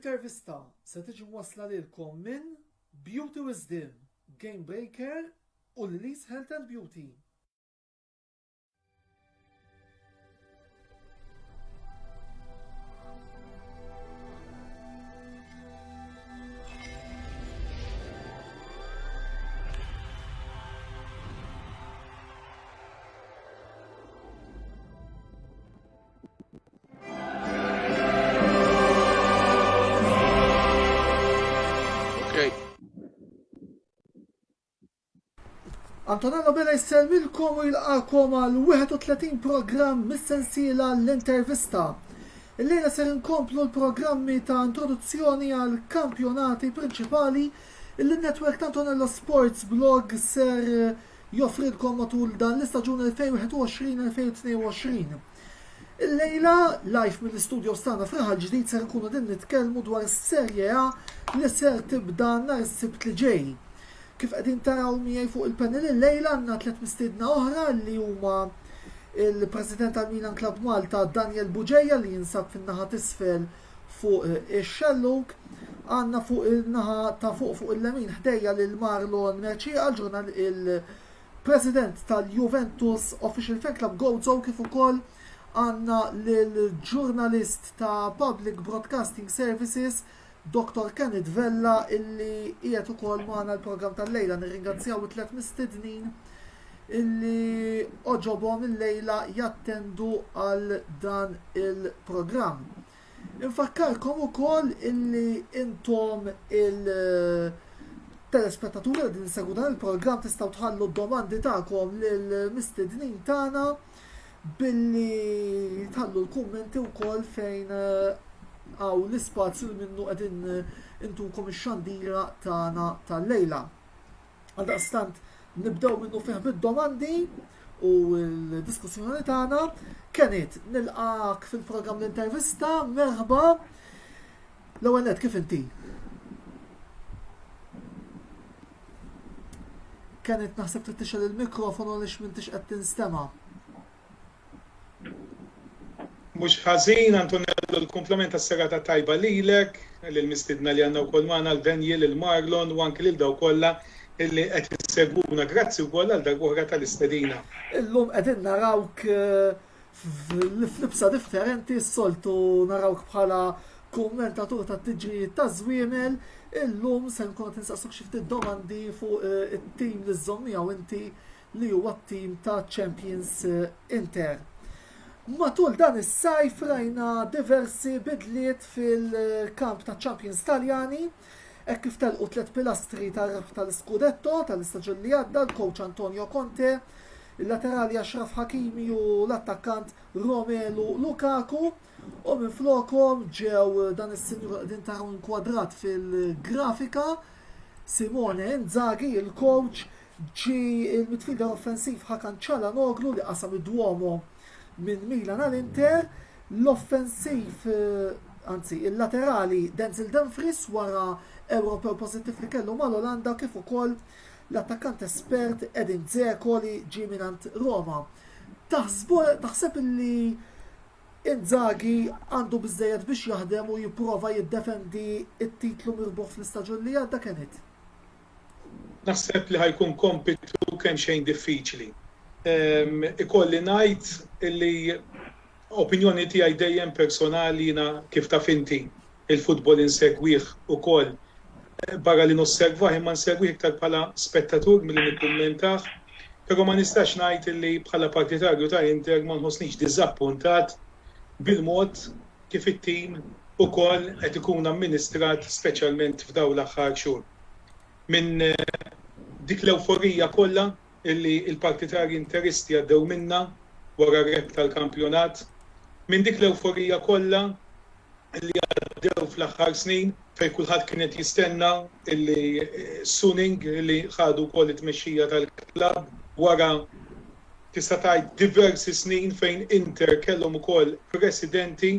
L-intervista se tiġi mwassla lilkom minn Beauty Wisdom, Game Breaker u Lily's Health and Beauty. Antonello Bella jsellmilkom u jilqakom għal 31 programm mis-sensiela l-intervista. Illejla ser inkomplu l-programmi ta' introduzzjoni għal kampjonati prinċipali li n-netwerk ta' Antonello Sports Blog ser joffrilkom matul dan l-istaġun 2021-2022. Illejla, live mill-istudios tagħna f'Raħal Ġdid ser nkunu qegħdin nitkellmu dwar is-Serie A li ser tibda nhar is-Sibt li ġej. Kif qegħdin taraw miegħi fuq il-panel illejla għandna tliet mistiedna oħra li huma il-President tal-Milan Club Malta Daniel Bugeja li jinsab fin-naħa t'isfel fuq ix-xellug. Għandna fuq il-naħa ta' fuq fuq il-lemin ħdejja lil Marlon Mercieca, l-ġurnal il-President tal-Juventus Official Fan Club Gozo kif ukoll għandna lill-ġurnalist ta' Public Broadcasting Services Dottor Kenneth Vella illi qiegħed ukoll magħna l-programm tal-lejla. Nirringrazzjaw it-tliet mistednin illi oġobhom illejla jattendu għal dan il-programm. Infakkarkom ukoll illi intom il- telespettaturi li qegħdin issegwu dan il-programm tistgħu tħallu d-domandi tagħkom lill-mistednin tagħna billi tħallu l-kummenti wkoll fejn hawn l-ispazju li minnu qegħdin intukom ix-xandira tagħna tal-lejla. Għaldaqstant nibdew minnu fih bid-domandi u l-diskussjoni tagħna. Kenneth, nilqak fil-programm l-intervista, merħba. L-ewwel nett kif inti? Kenneth naħseb trid tixgħel il-mikrofonu għaliex m'intix qed tinstema'. Mhux ħażin, Antonello, l-kumplament tas-serata tajba lilek, lill-mistiedna li għandna wkoll magħna, lil Daniel, lil Marlon u anki lil dawk kollha li qed isegwuna. Grazzi wkoll għal darb'oħra tal-istedina. Illum qegħdin narawk f'libsa differenti, s-soltu narawk bħala kummentatur tat-tiġrijiet taż-żwiemel, illum se nkunu qed insaqsuk xi ftit domandi fuq it-tim li żżomm miegħu inti li huwa t-tim ta' Champions Inter. Matul dan is-sajf rajna diversi bidliet fil-kamp ta' Champions Taljani, hekk kif telqu tliet pilastri tar-rebħ tal-Scudetto tal-istaġun li għadda l-coach Antonio Conte, il-laterali Achraf Hakimi u l-attakkant Romelu Lukaku u minflokhom ġew dan is-sinjur qegħdin taraw inkwadrat fil-grafika Simone Inzaghi, il-coach, Ġie il-midfielder offensiv Hakan Calhanoglu li qasam id-Duomo minn Milan għal Inter, l-offensiv anzi il-laterali Denzel Dumfries wara Ewropew pożittiv li kellu mal-Olanda kif ukoll l-attakkant espert Edin Dzeko li ġie mingħand Roma. Taħseb li Inzaghi għandu biżżejjed biex jaħdem u jipprova jiddefendi t-titlu mirbuħ fl-istaġun li għadda Kenneth? Naħseb li ħa jkun kompitu kemxejn diffiċli. Ikolli ngħid li opinjoni tiegħi dejjem personali jiena kif taf inti il-futbol insegwih ukoll barra li nosservah imma nsegwih iktar bħala spettatur milli nikkummentah, però ma nistax ngħid li bħala partitarju ta' Inter ma nħossnix diżappuntat bil-mod kif it-tim ukoll qed ikun amministrat speċjalment f'dawn l-aħħar xhur. Minn dik l-ewforija kollha li l-partitarji Interisti għaddew minnha wara r-rebħ tal-kampjonat, minn dik l-ewforija kollha li għaddew fl-aħħar snin fejn kulħadd kien qed jistenna li Suning li ħadu wkoll it-tmexxija tal-klabb wara tista' tgħid diversi snin fejn Inter kellhom ukoll presidenti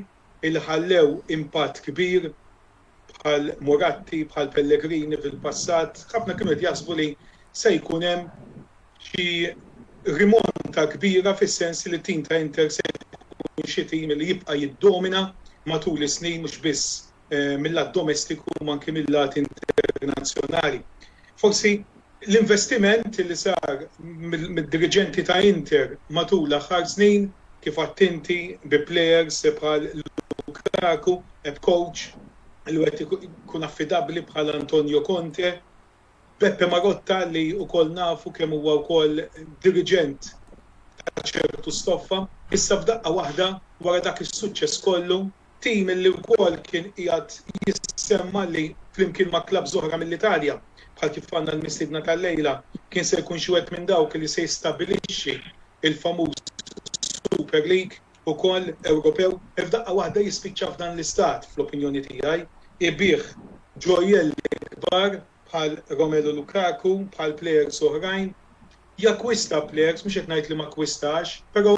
li ħallew impatt kbir bħal Moratti, bħal Pellegrini fil-passat, ħafna kienu qed jaħsbu li se jkun hemm xi rimonta kbira fis-sens li t-tim ta' Inter se jkun xi tim li jibqa' jiddomina matul is-snin mhux biss. mil-lat domestiku u anki mil-lat internazzjonali. Forsi l-investiment li sar mid-diriġenti ta' Inter matul l-aħħar snin, kif għedt inti, bi plejers bħal Lukaku, b'coach li wieħed ikun affidabbli bħal Antonio Conte, Beppe Marotta li wkoll nafu kemm huwa wkoll diriġent ta' ċertu stoffa, issa f'daqqa waħda wara dak is-suċċess kollu, tim li wkoll kien qiegħed jissemma li flimkien ma' klabbs oħra mill-Italja, bħal kif għandna l-mistiedna tal-lejla, kien se jkun xi wieħed minn dawk li se jistabbilixxi l-famuż Super League ukoll Ewropew, f'daqqa waħda jispiċċa f'dan l-istat, fl-opinjoni tiegħi, ibigħ ġojjelli kbar bħal Romelu Lukaku, bħal plejers oħrajn, jakkwista plejers, mhux qed ngħid li m'akkwistax, però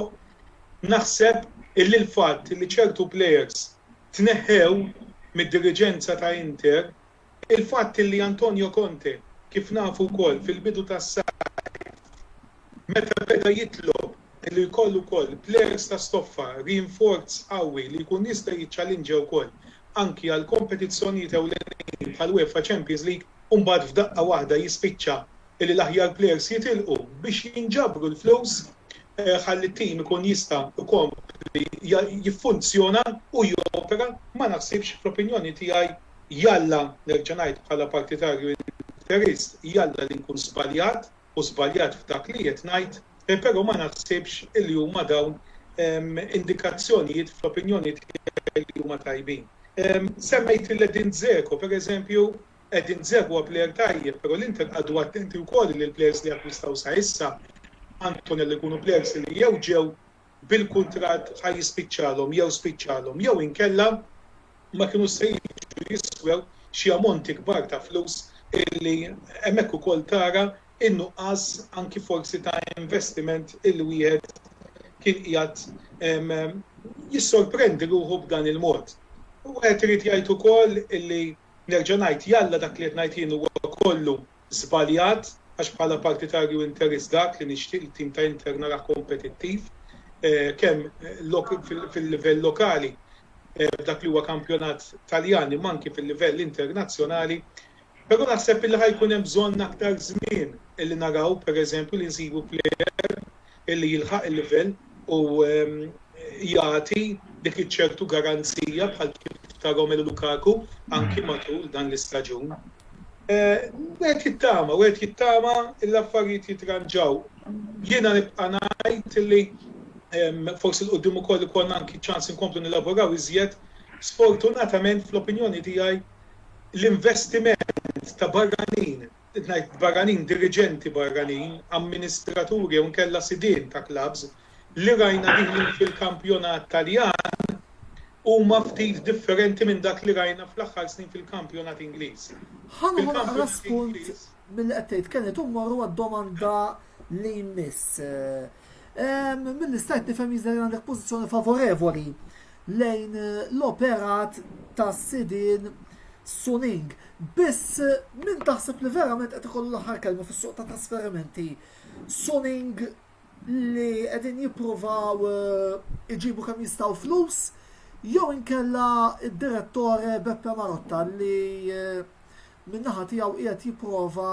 naħseb illi l-fatt li ċertu plejers tneħħew mid-diriġenza ta' Inter, il-fatt illi Antonio Conte, kif nafu wkoll fil-bidu tas-sajf, meta beda jitlob illi jkollu wkoll plejers ta' stoffa, rinforz qawwi li jkun jista' jiċċalinġja wkoll anki għal kompetizzjonijiet ewlenin bħall-UEFA Champions League u mbagħad f'daqqa waħda jispiċċa illi l-aħjar plejers jitilqu biex jinġabru l-flus ħalli t-tim ikun jista' jkompli jiffunzjona u jopera, ma naħsibx fl-opinjoni tiegħi, jalla nerġa' ngħid bħala partitarju Interist, jalla li nkun żbaljat u żbaljat f'dak li qed ngħid, però ma naħsibx illi huma dawn indikazzjonijiet fl-opinjoni tiegħi li huma tajbin. Semmejt lil Edin Dzeko, pereżempju, Edin Dzeko huwa plejer tajjeb, però l-Inter qagħdu attenti wkoll li l-plejers li akkwistaw sa issa, Antonello jkunu plejers li jew ġew bil-kuntratt ħa jispiċċalhom jew spiċċalhom jew inkella ma kinux se jiġu jiswew xi ammonti kbar ta' flus illi hemmhekk ukoll tara n-nuqqas anki forsi ta' investiment illi wieħed kien qiegħed jissorprendi ruħu b'dan il-mod. Wieħed irid jgħid ukoll illi Nerġa' ngħid, jalla dak li qed ngħid jien huwa kollu żbaljat, għax bħala partitarju Interist dak li nixtieq li t-tim ta' Inter narah kompetittiv kemm fil-livell lokali f'dak li huwa kampjonat Taljan imma anki fil-livell internazzjonali. Però naħseb illi ħa jkun hemm bżonn aktar żmien illi naraw pereżempju li nsibu plejer illi jilħaq il-livell u jagħti dik iċ-ċertu garanzija bħal kif ta' Romelu Lukaku anki matul dan l-istaġun. Wieħed jittama, wieħed jittama l-affarijiet jitranġaw. Jiena nibqa' ngħid li forsi 'l quddiem ukoll ikollna anki ċans inkomplu nilaboraw iżjed, sfortunatament fl-opinjoni tiegħi l-investiment ta' barranin Qed ngħid barranin, diriġenti barranin, amministraturi jew inkella sidien ta' klabbs li rajna dieħlin fil-kampjonat Taljan huma ftit differenti minn dak li rajna fl-aħħar snin fil-kampjonat Ingliż. Ħa nieħu naqra spunt milli qed tgħid Kenneth u mmorru għad-domanda li jmiss. Milli stajt nifhem jidher li għandek pożizzjoni favorevoli lejn l-operat tas-sidien Suning. Biss min taħseb li verament qed ikollu l-aħħar kelma fis-suq ta' trasferimenti? Suning li qegħdin jippruvaw eh, iġibu kemm jistgħu flus jew inkella id-direttore Beppe Marotta li eh, min-naħa tiegħu qiegħed jipprova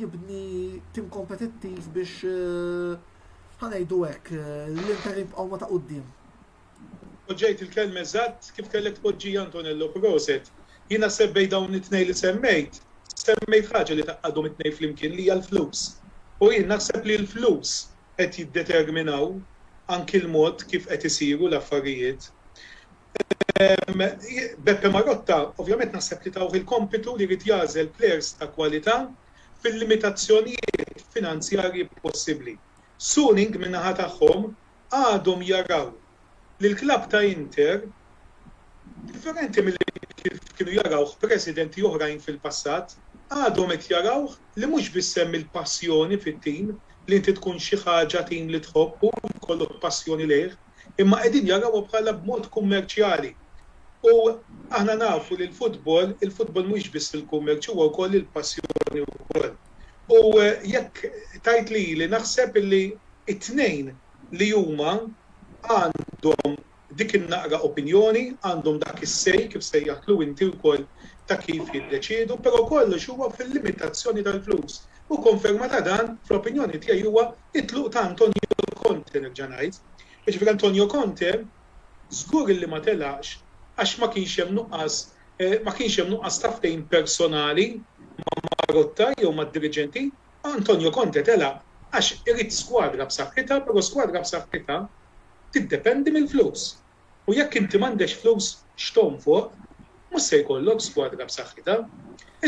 jibni tim kompetittiv biex eh, ħanejdu hekk l-Inter jibqgħu ma ta' quddiem. Poġġejt il-kelma eżatt kif kellek tpoġġiha Antonello, proset. Jien naħseb bejn dawn it-tnejn li semmejt, semmejt ħaġa li tgħaqqadhom it-tnejn flimkien li hija l-flus. U jien naħseb li l-flus qed jiddeterminaw anki l-mod kif qed isiru l-affarijiet. Beppe Marotta ovvjament naħseb li tawh il-kompitu li jrid jagħżel plejers ta' kwalità fil-limitazzjonijiet finanzjarji possibbli. Suning min-naħa tagħhom għadhom jaraw li l-klabb ta' Inter, differenti milli kif kienu jarawh presidenti oħrajn fil-passat, għadhom qed jarawh li mhux biss hemm il-passjoni fit-tim, li inti tkun xi ħaġa tim li tħobb u jkollok passjoni lejh, imma qegħdin jarawha bħala b'mod kummerċjali. U aħna nafu li l-futbol, il-futbol mhuwiex biss il-kummerċ, huwa wkoll il-passjoni wkoll. U jekk tgħid lili naħseb illi It-tnejn li huma għandhom dik in-naqra opinjoni, għandhom dak is-say kif sejjaħtlu inti wkoll ta' kif jiddeċiedu, però kollox huwa fil-limitazzjoni tal-flus. U konferma ta' dan, fl-opinjoni tiegħi huwa t-tluq ta' Antonio Conte nerġa' ngħid. Jiġifieri Antonio Conte żgur illi ma telaqx għax ma kienx hemm nuqqas ma kienx hemm nuqqas ta' ftehim personali ma' Marotta jew mad-diriġenti. Antonio Conte telaq għax irid skwadra b'saħħitha, però skwadra b'saħħitha tiddependi mill-flus. U jekk inti m'għandekx flus x'tonfoq, mhux se jkollok skwadra b'saħħitha.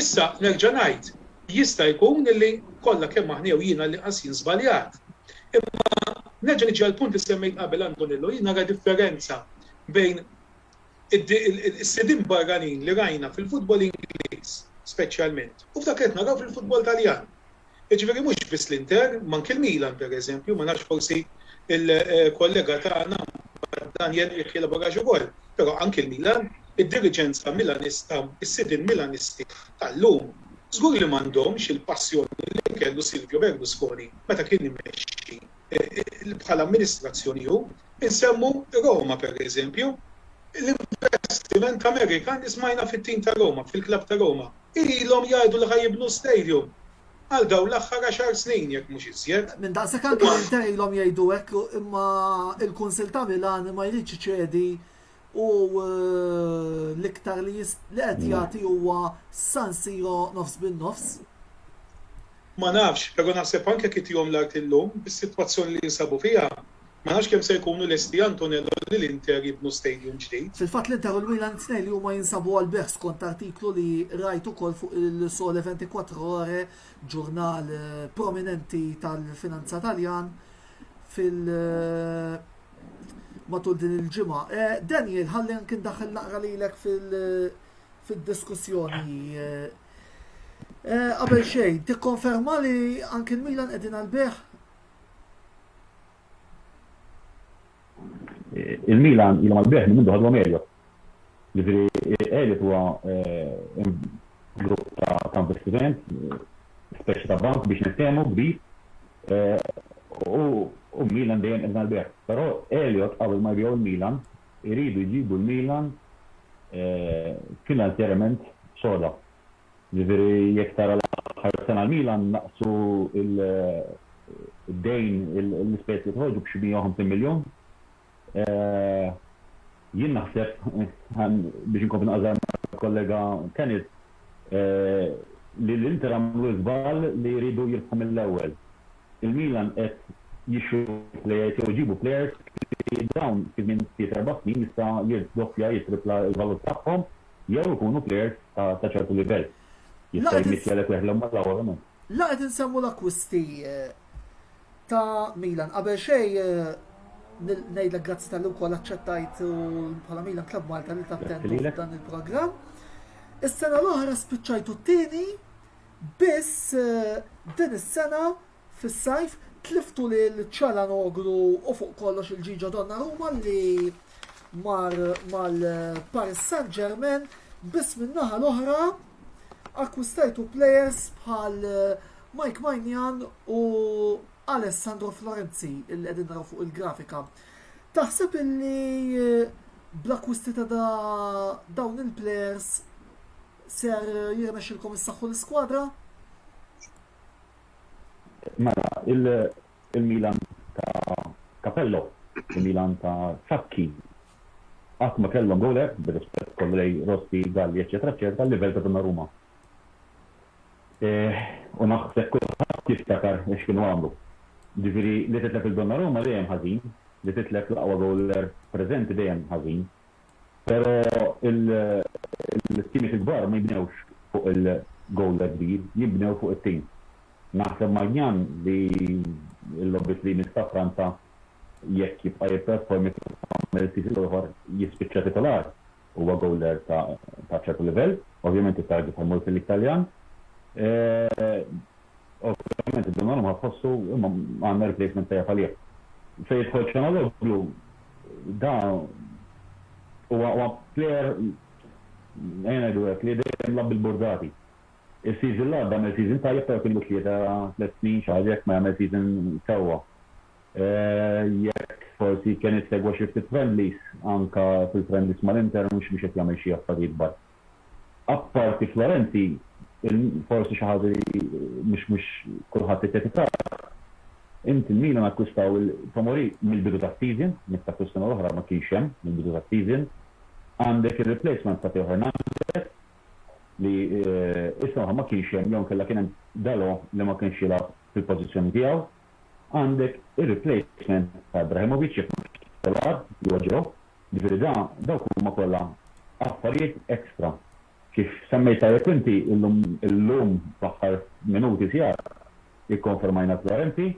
Issa, nerġa' ngħid, jista' jkun li kollha kemm aħna jew jien għall-inqas jien żbaljat. Imma nerġa' niġi għall-punt li semmejt qabel Antonello, jien nara differenza bejn is-sidien barranin li rajna fil-futbol Ingliż speċjalment u f'dak li qed naraw fil-futbol Taljan. Jiġifieri mhux biss l-Inter, imma anki l-Milan pereżempju, ma nafx forsi l-kollega tagħna Daniel jekk jelaborax ukoll, però anki l-Milan, id-diriġenza Milanista, is-sidien Milanisti tal-lum żgur li m'għandhomx il-passjoni li kellu Silvio Berlusconi meta kien imexxi bħala amministrazzjoni hu. Insemmu Roma pereżempju, l-investiment Amerikan li smajna fit-tim ta' Roma, fil-klabb ta' Roma. Ilhom jgħidu li ħa jibnu stadium għal dawn l-aħħar għaxar snin jekk mhux iżjed. Minn daqshekk anke l-Inter ilhom jgħidu hekk imma l-Kunsill ta' Milan ma jridx iċedi u l-iktar li qed jagħti huwa San Siro nofs bin-nofs. Ma nafx, però naħseb anke jekk itihom l-art illum, bis-sitwazzjoni li jinsabu fiha, Ma nafx kemm se jkunu lesti Antonello li l-Inter jibnu stadium ġdid. Fil-fatt l-Inter u l-Milan it-tnejn li huma jinsabu għall-bejgħ skont artiklu li rajt ukoll fuq Il Sole 24 Ore, ġurnal prominenti tal-finanza Taljan fil matul din il-ġimgħa. Eh, Daniel, ħalli anki ndaħħal naqra lilek fil-diskussjoni. Eh, qabel xejn, tikkonferma li anki l-Milan qegħdin għall-bejgħ? Il-Milan ilhom għall-bejgħ minn mindu ħadhom Elliott. Jiġifieri Elliott huwa eh, grupp ta' investiment, speċi ta' bank biex niftehmu kbir, eh, u Milan dejjem qegħdin għall-bejgħ. Però Elliott qabel ma jbigħu l-Milan iridu jġibu l-Milan eh, finanzjarjament soda. Jiġifieri jekk tara l-aħħar sena l-Milan naqqsu d-dejn, l-ispejjeż li toħorġu b'xi 150 miljun. Jien naħseb, biex inkompli naqra mal-kollega Kenneth, li l-Inter għamlu żball li jridu jirbħu mill-ewwel. Il-Milan qed jixtru plejers jew iġibu plejers li dawn fi żmien tliet erba' snin jista' jirdoppja, jittripla l-valur tagħhom jew ikunu plejers ta' ċertu livell. Jista' jmittjalek wieħed l-hemm wara ovvjament. La qed insemmu l-akkwisti ta' Milan. Qabel xejn ngħidlek grazzi talli wkoll aċċettajt bħala Milan Club Malta li tattendu f'dan il-programm. Is-sena l-oħra spiċċajtu t-tieni biss din is-sena Fis-sajf, tliftu lil Calhanoglu u fuq kollox il Gigio Donnarumma li mar mal-Paris Saint-Germain, biss min-naħa l-oħra akkwistajtu players bħal Mike Maignan u Alessandro Florenzi li qegħdin naraw fuq il-grafika. Taħseb illi bl-akkwisti ta' dawn il-players ser jirnexxilkom issaħħu l-iskwadra? Mela, il-Milan ta' Capello, il-Milan ta' Sacchi, qatt ma kellhom goaler, bir-rispett kollu lejn Rossi, Galli, eċċetera eċċetera, tal-livell ta' Donnarumma. U naħseb kulħadd jiftakar x'kienu għamlu. Ġifieri li titlef lil Donnarumma dejjem ħażin, li titlef l-aqwa goaler preżenti dejjem ħażin. Però il-timiet il-kbar ma jibnewx fuq il-goaler kbir, jibnew fuq it-tim. Naħseb Maignan li l-logħbiet li jmiss ta' Franza jekk jibqa' jipperformi kif għamel is-season l-ieħor jispiċċa titolar. Huwa goaler ta' ċertu livell. Ovvjament it-target ħa jmur fil-lig Taljan. Ovvjament id-Donnarumma tħossu imma għandna replacement tajjeb għalih. Fejn jidħol Calhanoglu da huwa huwa player ejja ngħidu hekk li dejjem lagħab bil-burdati. Is-season li għadda għamel season tajjeb però kien ilu tlieta tliet snin xi ħaġa hekk ma jagħmel season sewwa. Jekk. Jekk forsi kien issegwa xi ftit friendlies, anke fil-friendlies mal-Inter mhux mhux qed jagħmel xi affarijiet kbar. Apparti Florenzi, forsi xi ħaġa li mhux mhux kulħadd qed jagħti kas, inti l-Milan akkwistaw il-Tomori mill-bidu tas-season, niftakru s-sena l-oħra ma kienx hemm mill-bidu tas-season. Għandek ir-replacement ta' Theo Hernandez li is-sena l-oħra ma kienx hemm jew inkella kien hemm Dalot li ma kienx jilgħab fil-pożizzjoni tiegħu. Għandek ir-replacement ta' Ibrahimovic jekk mhux titular li huwa Giroud. Jiġifieri da dawk huma kollha affarijiet extra. Kif semmejt tajjeb inti illum illum fl-aħħar minuti sigħat ikkonfermajna Florenzi.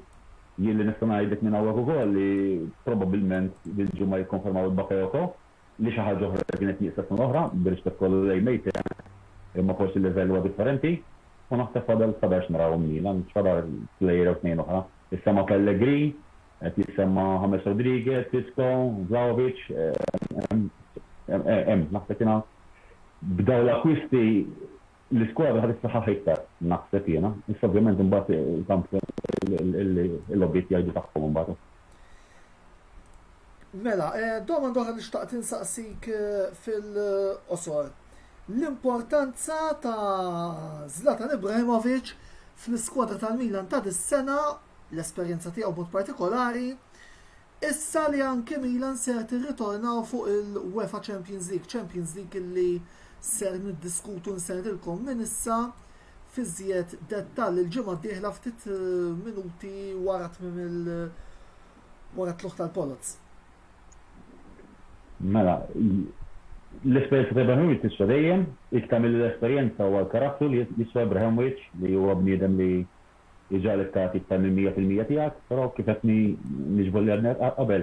Jien li nista' ngħidlek minn hawnhekk ukoll li probabbilment dil-ġimgħa jikkonfermaw il-Bakayoko li xi ħaġa oħra li kienet nieqsa s-sena l-oħra, bir-rispett kollu lejn Meite imma forsi l-livell huwa differenti. U naħseb fadal fadal x'naraw Milan, fadal player jew tnejn oħra. Issemma Pellegri, qed jissemma James Rodriguez, Isco, Vlahovic, hemm naħseb jiena b'dawn l-akkwisti l-iskwadra ħa tissaħħaħ iktar, naħseb jiena. Issa ovvjament imbagħad il-kamp il-lobbies jgħidu tagħhom imbagħad. Mela, domanda oħra li xtaqt insaqsik fil-qosor. L-importanza ta' Zlatan Ibrahimovic fl-iskwadra tal-Milan ta' dis-sena, l-esperjenza tiegħu b'mod partikolari, issa li anke Milan ser tirritornaw fuq il-UEFA Champions League, Champions League li ser niddiskutu nserdilkom minn issa f'iżjed dettall il-ġimgħa d-dieħla ftit minuti wara tmiem il- wara t-tlugħ tal-poloz. Mela, l-esperjenza ta' Ibrahimovic tiswa dejjem, iktar milli l-esperjenza huwa l-karattru li jiswa Ibrahimovic li huwa bniedem li jġagħlek tagħti iktar minn 100% tiegħek, però kif qed niġbor li għadna qabel,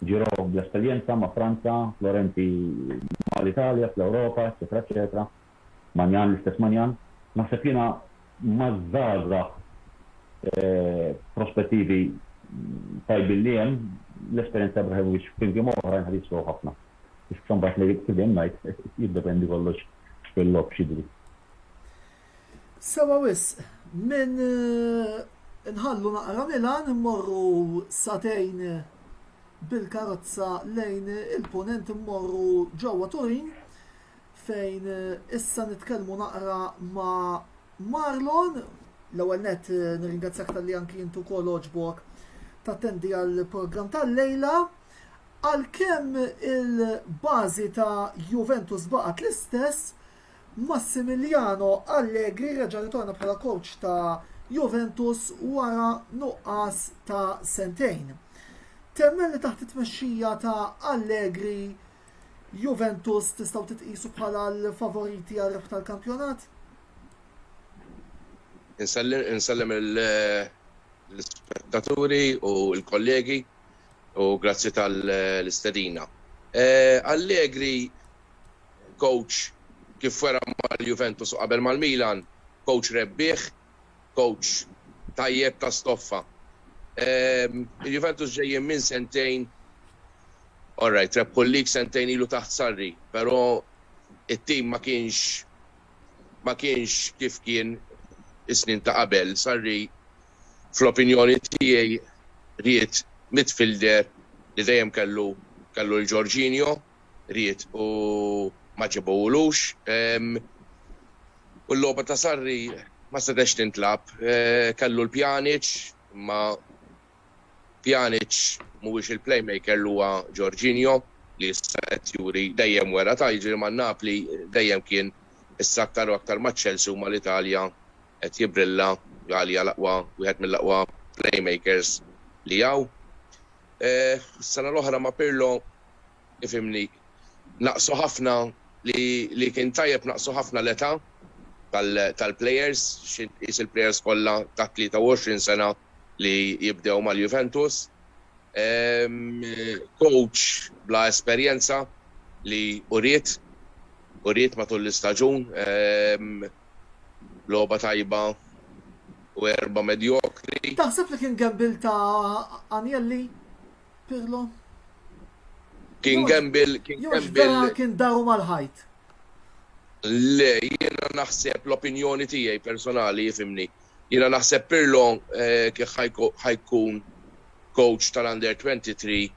Giroud bl-esperjenza ma' Franza, Florenzi mal-Italja, fl-Ewropa, eċċetera eċċetera. Manjan l-istess Manjan. Naħseb jiena maż-żgħażagħ prospettivi tajbin li hemm, l-esperjenza ta' Ibrahimovic flimkien ma' oħrajn ħa jiswew ħafna. Issa mbagħad li kif dejjem ngħid jiddependi kollox fil-logħob x'jiġri. Sewa wisq, minn nħallu naqra Milan immorru sagħtejn bil-karozza lejn il-Punent immorru ġewwa Turin fejn issa nitkellmu naqra ma' Marlon. L-ewwel nett nirringrazzjak talli anki int ukoll għoġbok tattendi għall-programm tal-lejla. Għalkemm il-bażi ta' Juventus baqgħet l-istess, Massimiliano Allegri reġa' ritorna bħala coach ta' Juventus wara nuqqas ta' sentejn. Temmen li taħt it-tmexxija ta' Allegri Juventus tistgħu titqisu bħala l-favoriti għar-rebħ tal-kampjonat? Insellem l-ispettaturi u l-kollegi u grazzi tal-istedina. Allegri coach kif wera mal-Juventus u qabel mal-Milan, coach rebbieħ, coach tajjeb ta' stoffa. Il-Juventus ġejjin minn sentejn All right, rebħu l-league sentejn ilu taħt Sarri, però it-tim ma kienx ma kienx kif kien is-snin ta' qabel. Sarri fl-opinjoni tiegħi ried midfielder li dejjem kellu kellu l-Jorginho, ried u ma ġibuhulux. U l-logħba ta' Sarri ma setgħetx tintlagħab. Kellu l-Pjanic imma Pjanic mhuwiex il-playmaker li huwa Jorginho li issa qed juri dejjem wera ta' jiġifieri ma' Napli dejjem kien issa aktar u aktar ma' Chelsea u mal-Italja qed jibrilla għalija l-aqwa wieħed mill-aqwa playmakers li hawn. Is-sena l-oħra ma' Pirlo ifhimni naqsu ħafna li li kien tajjeb naqsu ħafna l-età tal-players xi tqis il-players kollha ta' 23 sena li jibdew mal-Juventus. Coach bla esperjenza li uriet uriet matul l-istaġun logħba tajba u erba' medjokri. Taħseb li kien gamble ta' Agnelli, Pirlo? Kien gamble, kien gamble. Jew kien daru mal-ħajt? Le, jiena naħseb l-opinjoni tiegħi personali, ifhimni. Jiena naħseb Pirlo kif ħa jkun coach tal-Under 23.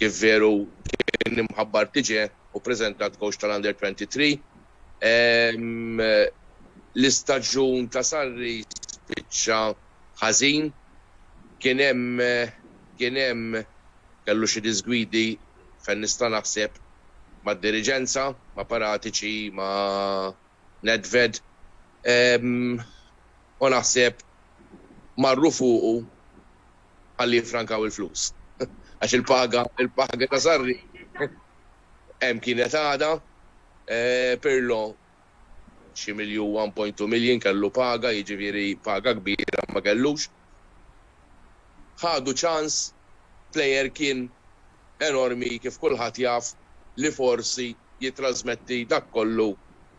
Kif veru kien imħabbar diġè u preżentat coach tal-Under 23. L-istaġun ta' Sarri spiċċa ħażin. Kien hemm kien hemm kellu xi diżgwidi fejn nista' naħseb mad-diriġenza, ma' Paratici, ma' Nedved. U naħseb marru fuqu ħalli jiffrankaw il-flus. Għax il-paga, il-paga ta' Sarri hemm kienet għadha. Pirlo xi miljun 1.2 million kellu paga, jiġifieri paga kbira ma kellux. Ħadu ċans, plejer kien enormi kif kulħadd jaf li forsi jittrasmetti dak kollu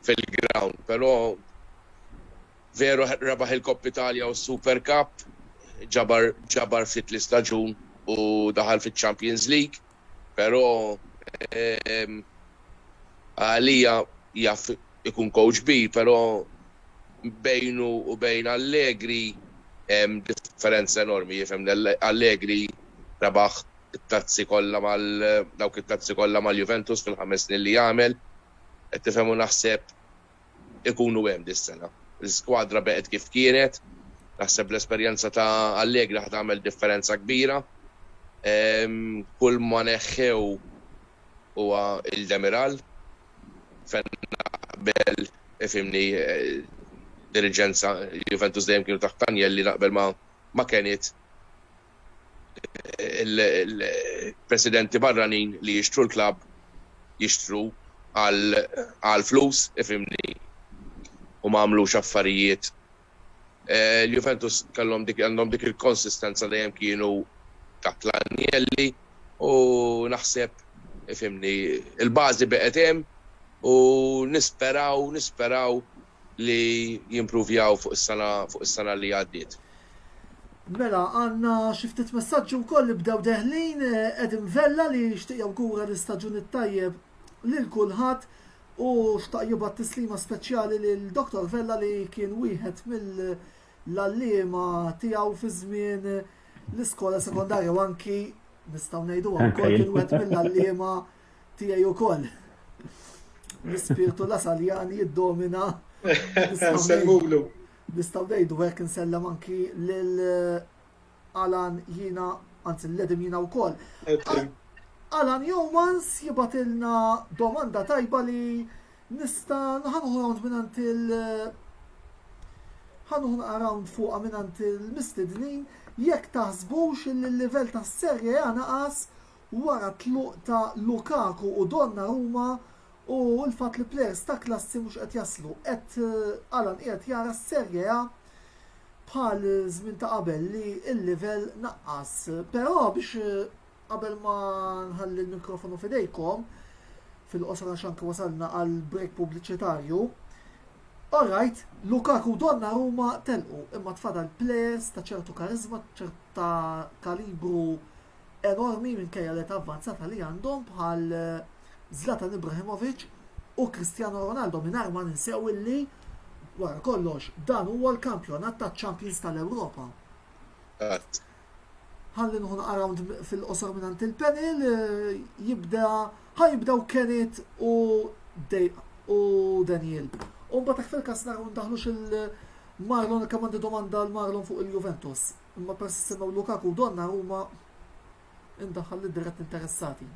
fil-ground, però veru rebaħ il-Coppa Italia u s-Super Cup, ġabar ġabar ftit l-istaġun u daħal fiċ-Champions League, però għalija jaf ikun coach kbir, però bejnu u bejn Allegri hemm differenza enormi, jifhem Allegri rebaħ it-tazzi kollha mal dawk it-tazzi kollha mal-Juventus fil-ħames snin li għamel, qed tifhem u naħseb ikunu hemm dis-sena. L-iskwadra beqgħet kif kienet, naħseb l-esperjenza ta' Allegri ħa tagħmel differenza kbira. Kull ma neħħew huwa il-Demiral, fejn naqbel ifhimni diriġenza Juventus dejjem kienu taħt Agnelli naqbel ma' ma' Kenneth il-presidenti barranin li jixtru l-klabb jixtru għal flus, ifhimni, u ma għamlux affarijiet. L-Juventus kellhom dik għandhom dik il-konsistenza dejjem kienu taħt l-Agnelli u naħseb ifhimni il-bażi beqgħet hemm u nisperaw nisperaw li jimpruvjaw fuq is-sena fuq is-sena li għaddiet. Mela, għandna xi ftit messaġġi wkoll li bdew deħlin, Adam Vella li jixtieq jawgura l-istaġun it-tajjeb lil kulħadd u xtaq jibgħat tislima speċjali lil Dr. Vella li kien wieħed mill-għalliema tiegħu fi żmien l-iskola sekondarja u anki nistgħu ngħidu wkoll kien wieħed mill-għalliema tiegħi wkoll. L-ispirtu Lasaljan jiddomina. Nsellmulu. Nistgħu ngħidu hekk insellem anki lil eh, Alan jina, anzi l-Edim jina wkoll. Alan Jomans jibatilna domanda tajba li nista' nħanħu round minant il- ħanuħu round fuqa minant il-mistednin jekk taħsbux li l-livell tas-Serie A naqas wara t-tluq ta' Lukaku u Donnarumma u l-fatt li plejers ta' klassi mhux qed jaslu. Qed Alan qiegħed jara s-Serie A bħal żmien ta' qabel li l-livell naqqas. Però biex qabel ma nħalli l-mikrofonu f'idejkom, fil-qosor għax anke wasalna għal break pubbliċitarju, Alright, Lukaku u Donnarumma telqu, imma tfadal plejers ta' ċertu kariżma, ċerta kalibru enormi minkejja l-età avvanzata li għandhom bħal Zlatan Ibrahimovic u Cristiano Ronaldo mingħajr ma ninsew illi wara kollox dan huwa l-kampjonat taċ-Champions tal-Ewropa. Ħalli nieħu naqra round fil-qosor mingħand il-panel, jibda ħa jibdew Kenneth u u Daniel. U mbagħad hekk fil-każ naraw ndaħlux il-Marlon kemm għandi domanda l Marlon fuq il-Juventus. Imma peress li semmew Lukaku u Donnarumma indaħħal lid-dirett interessati.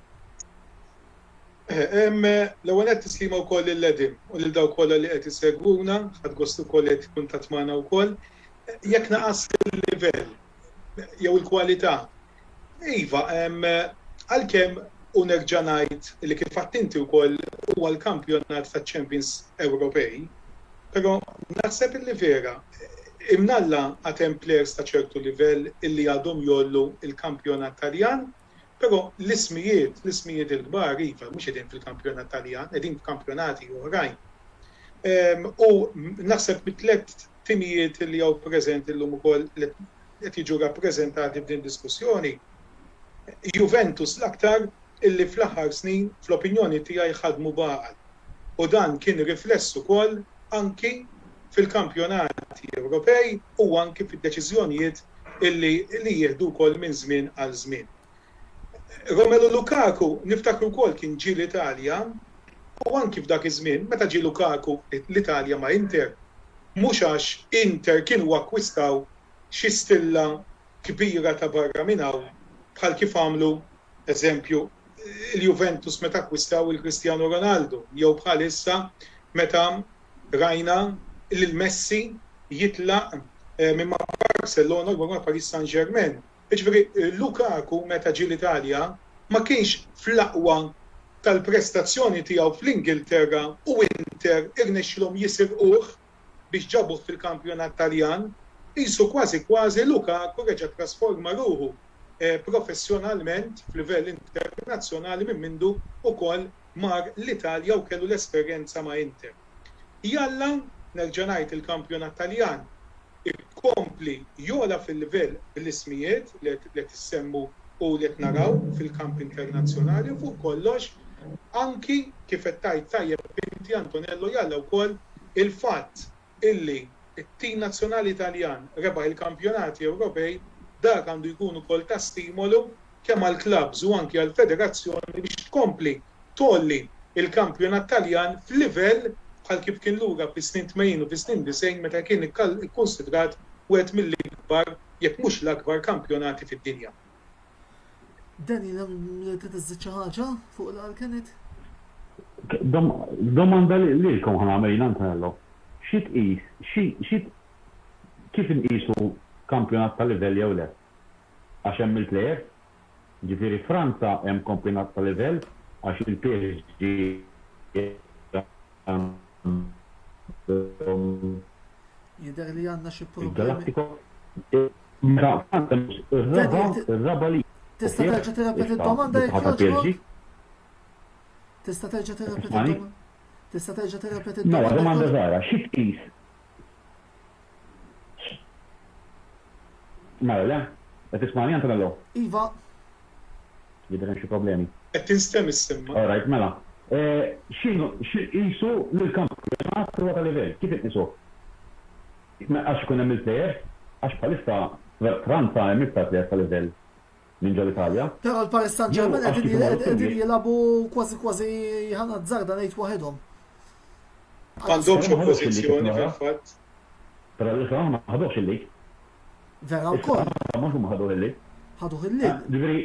L-ewwel nett tislima wkoll lil Edim u lil dawk kollha li qed isegwuna, ħadt gost ukoll li qed ikkuntatt magħna wkoll. Jekk naqas il-livell jew il-kwalità, iva, għalkemm u nerġa' ngħid li kif għedt inti wkoll huwa l-kampjonat taċ-Champions Ewropej, Però naħseb illi vera, imnalla għad hemm plejers ta' ċertu livell illi għadhom jgħollu l-kampjonat Taljan, però l-ismijiet, l-ismijiet il-kbar iva mhux qegħdin fil-kampjonat Taljan, qegħdin f'kampjonati oħrajn. U naħseb mit-tliet timijiet li hawn preżenti llum ukoll li qed jiġu rappreżentati f'din diskussjoni, Juventus l-aktar illi fl-aħħar snin fl-opinjoni tiegħi ħadmu b'għaqal. U dan kien rifless ukoll anki fil-kampjonati Ewropej u anki fid-deċiżjonijiet illi li jieħdu wkoll minn żmien għal żmien. Romelu Lukaku niftakru wkoll kien ġie l-Italja u anki f'dak iż-żmien meta ġie Lukaku l-Italja ma' Inter, mhux għax Inter kienu akkwistaw xi stilla kbira ta' barra minn hawn bħal kif għamlu, eżempju, il-Juventus meta akkwistaw il Cristiano Ronaldo jew bħal issa meta rajna lil Messi jitlaq minn ma' Barcellona u jmur ma' Paris Saint-Germain. Jiġifieri Lukaku meta ġie l-Italja ma kienx fl-aqwa tal-prestazzjoni tiegħu fl-Ingilterra u Inter irnexxilhom jisirquh biex ġabuh fil-kampjonat Taljan. Qisu kważi kważi Lukaku reġa' ttrasforma ruħu professjonalment f'livell internazzjonali minn mindu wkoll mar l-Italja u kellu l-esperjenza ma' Inter. Jalla, nerġa' ngħid il-kampjonat Taljan ikompli jogħla fil-livell bl-ismijiet li qed issemmu u li qed naraw fil-kamp internazzjonali u fuq kollox anki kif qed tgħid tajjeb inti Antonello jalla wkoll il-fatt illi t-tim nazzjonali Taljan rebaħ il-kampjonati Ewropej dak għandu jkun ukoll ta' stimolu kemm għall-klabbs u anki għall-federazzjoni biex tkompli tgħolli l-kampjonat Taljan f'livell bħal kif kien lura fis-snin 80 u fis-snin 90 meta kien ikkunsidrat wieħed mill-ikbar jekk mhux l-akbar kampjonati fid-dinja. Danny, trid iżżid xi ħaġa fuq li qal Kenneth? Domanda lilkom ħa nagħmel jien Antonello. Xi tqis, xi kif inqisu kampjonat ta' livell jew le? Għax hemm il-plejers? Ġifieri Franza hemm kampjonat ta' livell għax il-PSG għandhom Jidher li għandna xi problemi. Il-Galactico. Meta Franza ir-raba' ir-raba' li. Tista' terġa' tirrepeti d-domanda jekk jogħġbok? Tista' terġa' tirrepeti d-domanda? Tista' terġa' tirrepeti d-domanda? Mela, domanda żgħira, xi tqis Mela le? Qed tismagħni Antonello? Iva. Jidher hemm xi problemi. Qed tinstemm is-simma. All right, mela. X'inhu x'inqisu li l-kampjonat huwa ta' livell? Kif inqisuh? Għax ikun hemm il-plejers? Għax bħalissa Franza hemm iktar plejers ta' livell minn ġol-Italja. Però l-Paris Saint-Germain qegħdin jilagħbu kważi kważi ħa nazzarda ngħid waħedhom. M'għandhomx oppożizzjoni fil-fatt. Però l-Isla ma ħaduhx il-lig. Vera wkoll. Mhux huma ħaduh il-lig. Ħaduh il-lig. Ġifieri,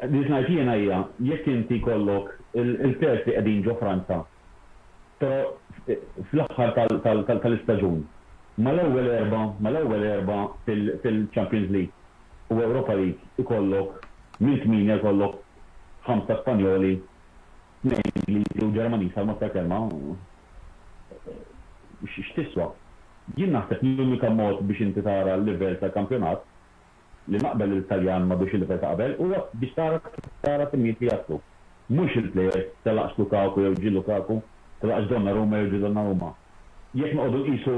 li ngħid jiena hija jekk inti jkollok il-players li qegħdin ġo Franza, però fl-aħħar tal-istaġun mal-ewwel erbgħa, mal-ewwel erbgħa fil-Champions League u Europa League ikollok minn tmienja jkollok ħamsa Spanjoli, tnejn Ingliżi u Ġermaniż għal mod tal-kelma, x'tiswa? Jien naħseb li l-unika mod biex inti tara l-livell tal-kampjonat, li naqbel li t-Taljan m'għadux il-livell ta' qabel, huwa biex tara kif tara timijiet li jaslu. Mhux il-plejers, telaqx Lukaku jew ġie Lukaku, telaqx Donnarumma jew ġie Donnarumma. Jekk noqogħdu nqisu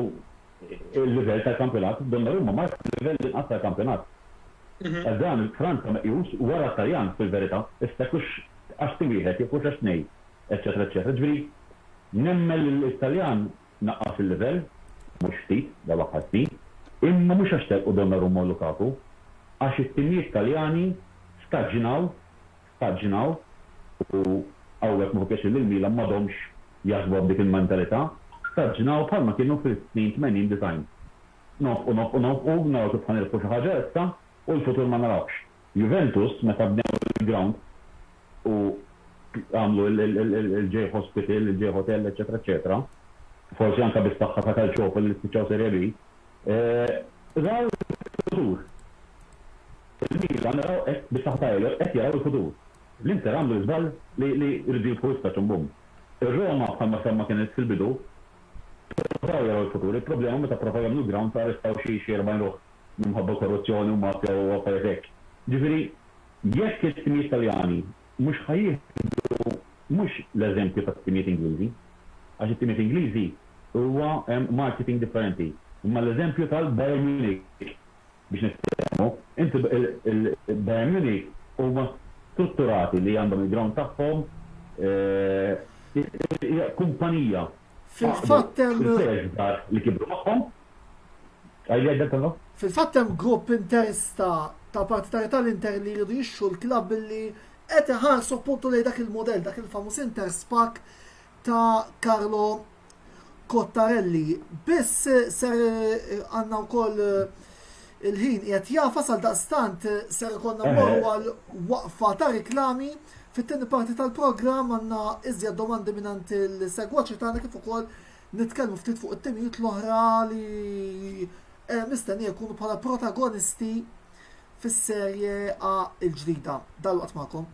l-livell tal-kampjonat, Donnarumma mar f'livell inqas tal-kampjonat. Għax dan Franza meqjus wara t-Taljan fil-verità, issa jekk hux għax tim wieħed, jekk hux għax tnejn, eċċetera eċċetera. Ġifieri nemmen li t-Taljan naqqas il-livell, mhux ftit, dawn l-aħħar snin, imma mhux għax telqu Donnarumma u Lukaku, għax it-timijiet Taljani staġnaw, staġnaw, u hawnhekk nieħu pjaċir li l-Milan m'għadhomx jaħsbuha b'dik il-mentalità, staġnaw bħalma kienu fis-snin 80, 90. Nonfqu, nonfqu, nonfqu, naraw kif ħa nirbħu xi ħaġa issa u l-futur ma narawhx. Juventus meta bnew il-ground u għamlu l-J Hospital, il-J Hotel, eċċetera eċċetera, forsi anke bis-saħħa ta' Calciopoli li spiċċaw Serie B, raw il-futur. Il-Milan raw qed bis-saħħa ta' Elliott qed jaraw il-futur. L-Inter għamlu l-iżball li jridu jirbħu issa ċum bum. Ir-Roma bħalma semma Kenneth fil-bidu, Provaw jaraw il-futur. Il-problema meta provaw jagħmlu l-ground arrestaw xi 40 ruħ minħabba korruzzjoni u mafja u affarijiet hekk. Ġifieri jekk it-timijiet Taljani mhux ħa jieħdu mhux l-eżempju tat-timijiet Ingliżi, għax it-timijiet Ingliżi huwa hemm marketing differenti, imma l-eżempju tal-Bayern Munich biex niftehmu, inti il-Bayern Munich huma strutturati li għandhom il-ground tagħhom, hija kumpanija. Fil-fatt hemm. Il-players żgħar li kibru magħhom. Għidli għidli Antonello. Fil-fatt hemm grupp interista. ta' partitari tal-Inter li jridu jixtru l-klabb li qed iħarsu appuntu lejn dak il-modell, dak il-famuż Inter SPAC ta' Carlo Cottarelli. Biss ser għandna wkoll il-ħin qiegħed jafas għal daqstant ser ikollna mmorru għal waqfa ta' riklami. Fit-tieni parti tal-programm għandna iżjed domandi mingħand il-segwaċi tagħna kif ukoll nitkellmu ftit fuq it-timijiet l-oħra li eh, mistennija jkunu bħala protagonisti fis-Serie A l-ġdida. Dalwaqt magħkom.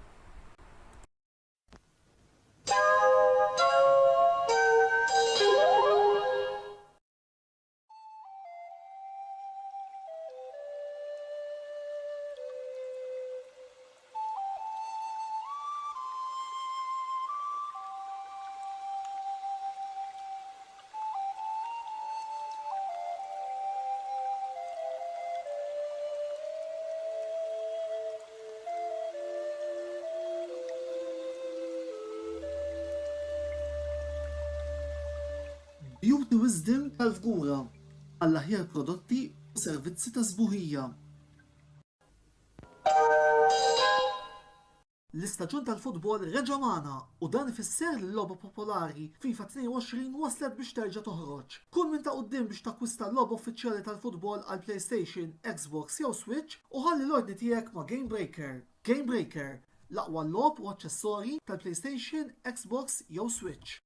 Beauty Wisdom tal-Fgura għall-aħjar prodotti u servizzi ta' sbuħija. L-istaġun tal-futbol reġa' magħna u dan ifisser li l-logħba popolari FIFA 22 waslet biex terġa' toħroġ. Kun minn ta' quddiem biex takkwista l-logħba uffiċjali tal-futbol għal PlayStation, Xbox jew Switch u ħalli l-ordni tiegħek ma' Game Breaker. Game Breaker, l-aqwa logħob u aċċessorji tal-PlayStation, Xbox jew Switch.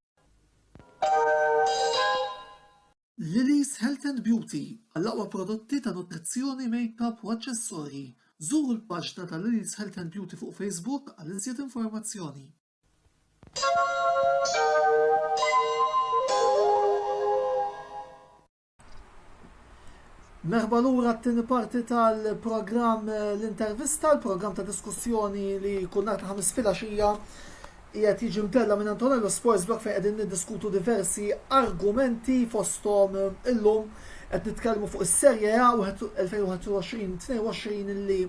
Lily's Health and Beauty għall-aqwa prodotti ta' nutrizzjoni, makeup u aċċessorji. Żuru l-paġna ta' Lily's Health and Beauty fuq Facebook għal iżjed informazzjoni. Merħba lura t-tieni parti tal-programm eh, l-intervista, l-programm ta' diskussjoni li kull nhar ta' ħamis filgħaxija qiegħed jiġi mtella minn Antonello Sports Blog fejn qegħdin niddiskutu diversi argumenti fosthom eh, illum qed nitkellmu fuq is-Serie A 2021-22 illi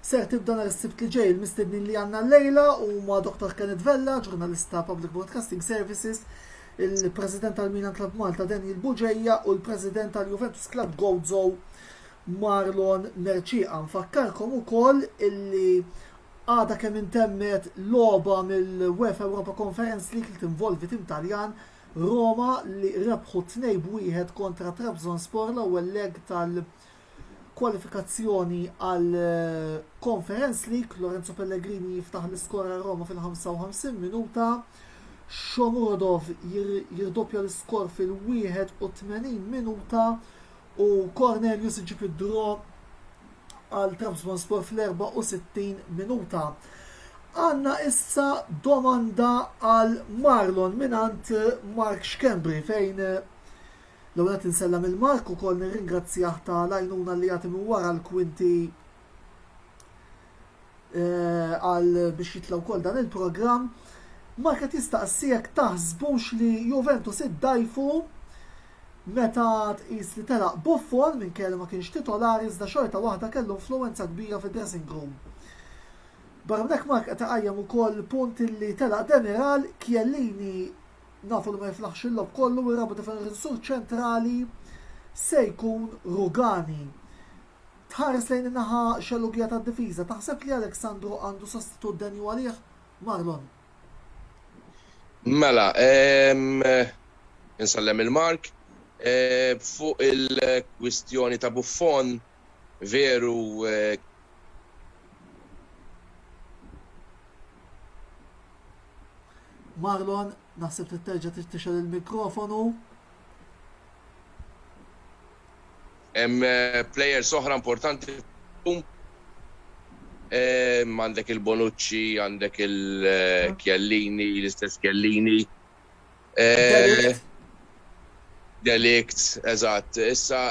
ser tibda nhar is-Sibt li ġej il-mistednin li għandna llejla huma Dr. Kenneth Vella, ġurnalista Public Broadcasting Services, il-President tal-Milan Club Malta Daniel Bugeja u l-President tal-Juventus Club Gozo Marlon Mercieca. Nfakkarkom ukoll illi għadha kemm intemmet logħba mill-UEFA Europa Conference League li tinvolvi tim Taljan Roma li rebħu 2-1 kontra Trabzonspor l-ewwel leg tal- Kwalifikazzjoni għal Conference League, Lorenzo Pellegrini jiftaħ l-iskor għal Roma fil-55 minuta. Shomurodov jirdoppja l-iskor fil-81 minuta u Cornelius iġib id-draw għal Trabzonspor fl-64 minuta. Għanna issa domanda għal Marlon minant Mark Schembri fejn L-ewwel nett insellem lil Mark ukoll nirringrazzjah ta' l-għajnuna li jagħti minn wara l-kwinti eh, għal biex jitla' wkoll dan il-programm. Mark qed jistaqsi jekk taħsbux li Juventus iddajfu meta tqis li telaq Buffon minkejja li ma kienx titolari iżda xorta waħda kellu influwenza kbira fid-dressing room. Barra minn hekk Mark qed iqajjem ukoll punt li telaq Demiral, Chiellini Nafu li ma jiflaħx il-logħob kollu u r-raba' difensur ċentrali se jkun Rugani. Tħares lejn in-naħa xellugija tad-difiża, taħseb li Alex Sandro għandu sostitut denju għalih? Marlon. Mela, insellem lil Mark. Fuq il-kwistjoni ta' Buffon, veru Marlon, naħseb trid terġa' tixgħel il-mikrofonu. Hemm eh, players oħra importanti eh, għandek il-Bonucci, għandek il-Chiellini, l-istess Chiellini. Eh, Delict, eżatt. Issa,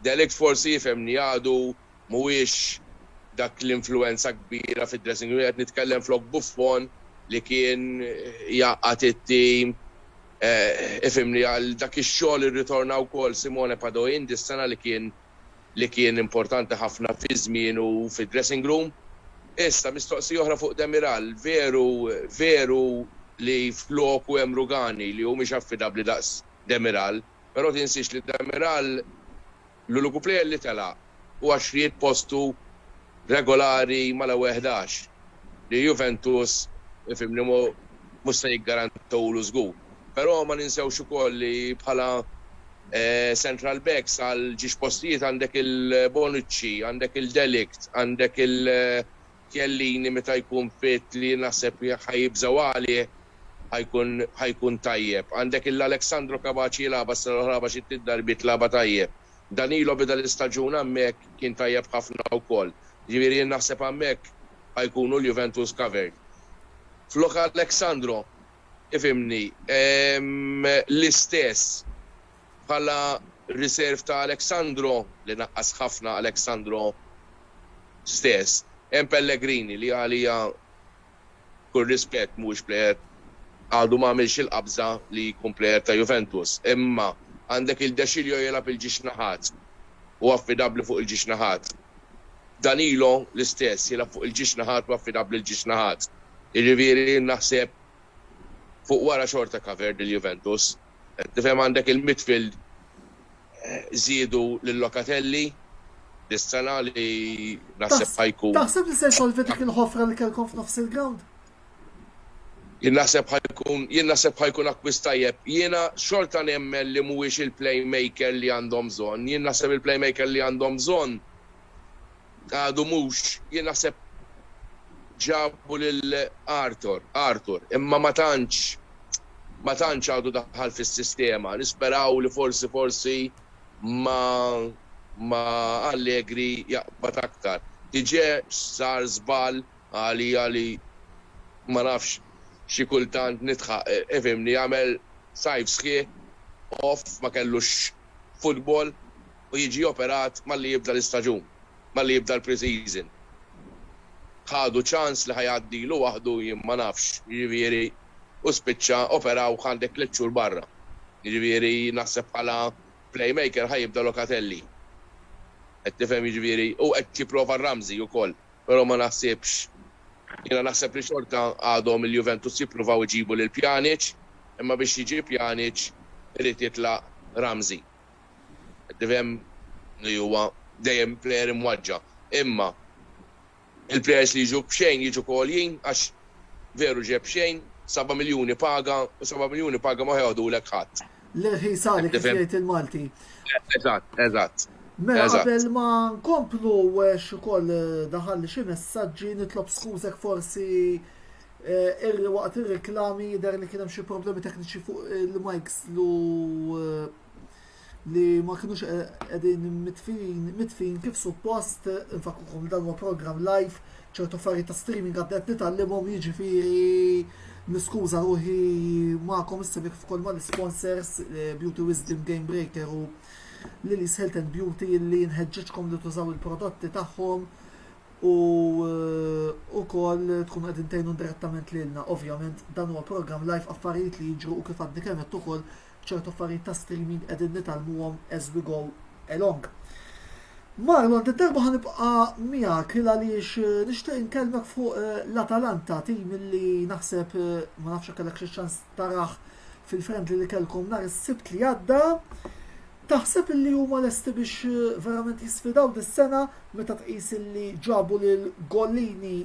Delict forsi jifhemni għadu mhuwiex dak l-influwenza kbira fid-dressing room, qed nitkellem flok Buffon li kien jgħaqqad it-tim, ifhimni għal dak ix-xogħol irritorna wkoll Simone Padoin dis-sena li kien li kien importanti ħafna fi żmienu fid-dressing room. Issa mistoqsija oħra fuq Demiral, veru veru li floku hemm Rugani li hu mhix affidabbli daqs Demiral, però tinsiex li Demiral L-uniku plejer li telaq hu għax ried postu. regolari mal-ewwel 11 li Juventus ifhimni mhux se jiggarantewlu żgur. Però ma ninsewx ukoll li bħala central backs għal ġiex postijiet għandek il-Bonucci, għandek il-De Ligt, għandek il-Chiellini meta jkun fit li naħseb ħa jibżgħu għalih ħa jkun ħa jkun tajjeb. Għandek il-Alex Sandro kapaċi jilgħabha s-sena l-oħra lagħabha xi tliet darbiet lagħabha tajjeb. Danilo beda l-istaġun hemmhekk kien tajjeb ħafna wkoll. Jiġifieri jien naħseb hemmhekk ħa jkunu l-Juventus covered. Flok Alex Sandro, ifhimni, l-istess bħala reserve ta' Alex Sandro, li naqqas ħafna Alex Sandro stess, hemm Pellegrini li għalija B'kull rispett mhuwiex plejer għadu ma għamilx il-qabża li jkun plejer ta' Juventus. Imma għandek il De Sciglio jilgħab il-ġiex naħat u affidabbli fuq il-ġiex naħat. Danilo l-istess jilgħab fuq il-ġiex naħat u affidabbli l-ġiex naħat. Jiġifieri jien naħseb fuq wara xorta covered il-Juventus. Qed tifhem għandek il-midfield żiedu lil Locatelli dis-sena li naħseb ħa jkun. Taħseb li se jsolvi dik il-ħofra li kellkom f'nofs il-ground? Jien naħseb ħa jkun jien naħseb ħa jkun akkwist tajjeb. Jiena xorta nemmen li mhuwiex il-playmaker li għandhom bżonn. Jien naħseb il-playmaker li għandhom bżonn għadu mhux jien naħseb ġabu lil Arthur, Arthur, imma ma tantx ma tantx għadu daħal fis-sistema. Nisperaw li forsi forsi ma ma Allegri jaqbad aktar. Diġè sar żball għalija li ma nafx xi kultant nidħaq, ifhimni, għamel sajf sħiħ off ma kellux futbol u jiġi operat malli jibda l-istaġun, malli jibda l-pre-season. Ħadu ċans li ħa jgħaddilu waħdu jien ma nafx, jiġifieri u spiċċa operawh għandek tliet xhur barra. Jiġifieri naħseb bħala playmaker ħa jibda Locatelli. Qed tifhem jiġifieri u qed jipprova Ramsey ukoll, però ma naħsibx jiena naħseb li xorta għadhom il-Juventus jippruvaw iġibu lil Pjanic, imma biex jiġi Pjanic irid jitlaq Ramsey. Qed tifhem li huwa dejjem plejer imwaġġa'. Imma il-plejers li jiġu b'xejn jiġu għoljin għax veru ġie b'xejn, seba' miljuni paga u seba' miljuni paga ma ħa joħdulek ħadd. L-irħis għali kif jgħid il-Malti. Eżatt, eżatt. Mela qabel ma nkomplu għax ukoll daħalli xi messaġġi nitlob skużek forsi eh, waqt ir-reklami jidher li kien hemm xi problemi tekniċi fuq il-mics lu eh, li ma kinux qegħdin mitfin, mitfin kif suppost, infakkukom li dan huwa programm live, ċertu affarijiet ta' streaming għadna qed nitgħallimhom jiġifieri niskuża ruħi magħkom issa kif ukoll mal-isponsors eh, Beauty Wisdom Game Breaker u Lily's Health and Beauty li nħeġġeġkom li tużaw il-prodotti tagħhom u eh, ukoll tkunu qegħdin tgħinu direttament lilna. Ovvjament dan huwa programm live affarijiet li jiġru u kif għadni kemm ukoll ċertu affarijiet ta' streaming qegħdin nitgħallmuhom as we go along. Marlon, darba ħanibqa' miegħek il għaliex eh, nixtieq inkellmek fuq eh, l-Atalanta, tim li naħseb eh, ma nafx kellek xi ċans tarah fil-friendly li kellkom nhar is-Sibt li għadda. Taħseb li huma lesti biex verament jisfidaw dis-sena meta tqis li ġabu lil Gollini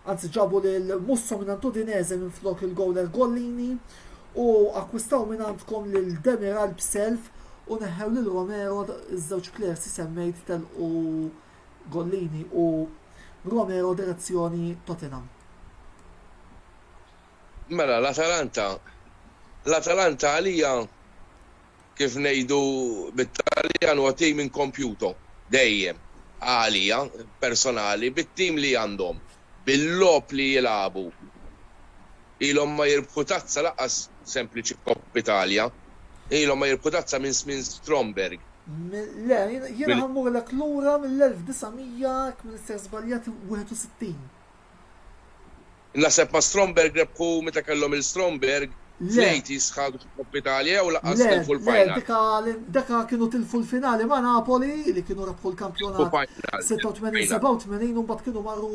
Anzi ġabu lil Musso mingħand Udinese minflok il-gowler Gollini u akkwistaw mingħandkom lil Demiral b'self u neħħew lil Romero iż-żewġ plejers li semmejt telqu Gollini u Romero direzzjoni Tottenham. Mela l-Atalanta, l-Atalanta għalija kif ngħidu bit-Taljan huwa tim incompiuto, dejjem, għalija personali, bit-tim li għandhom, bil-logħob li jilagħbu, ilhom ma jirbħu tazza lanqas sempliċi Coppa Italia, ilhom ma jirbħu tazza minn żmien Stromberg. Le, jiena ħa mmurlek lura mill-1900, jekk m'iniex sejjer żbaljat, 61. Naħseb ma' Stromberg rebħu meta kellhom il Stromberg fl-80s ħadu xi Coppa Italia jew lanqas tilfu l-final. Le, dika kienu tilfu l-finali ma' Napoli li kienu rebħu l-kampjonat 86-87 u mbagħad kienu marru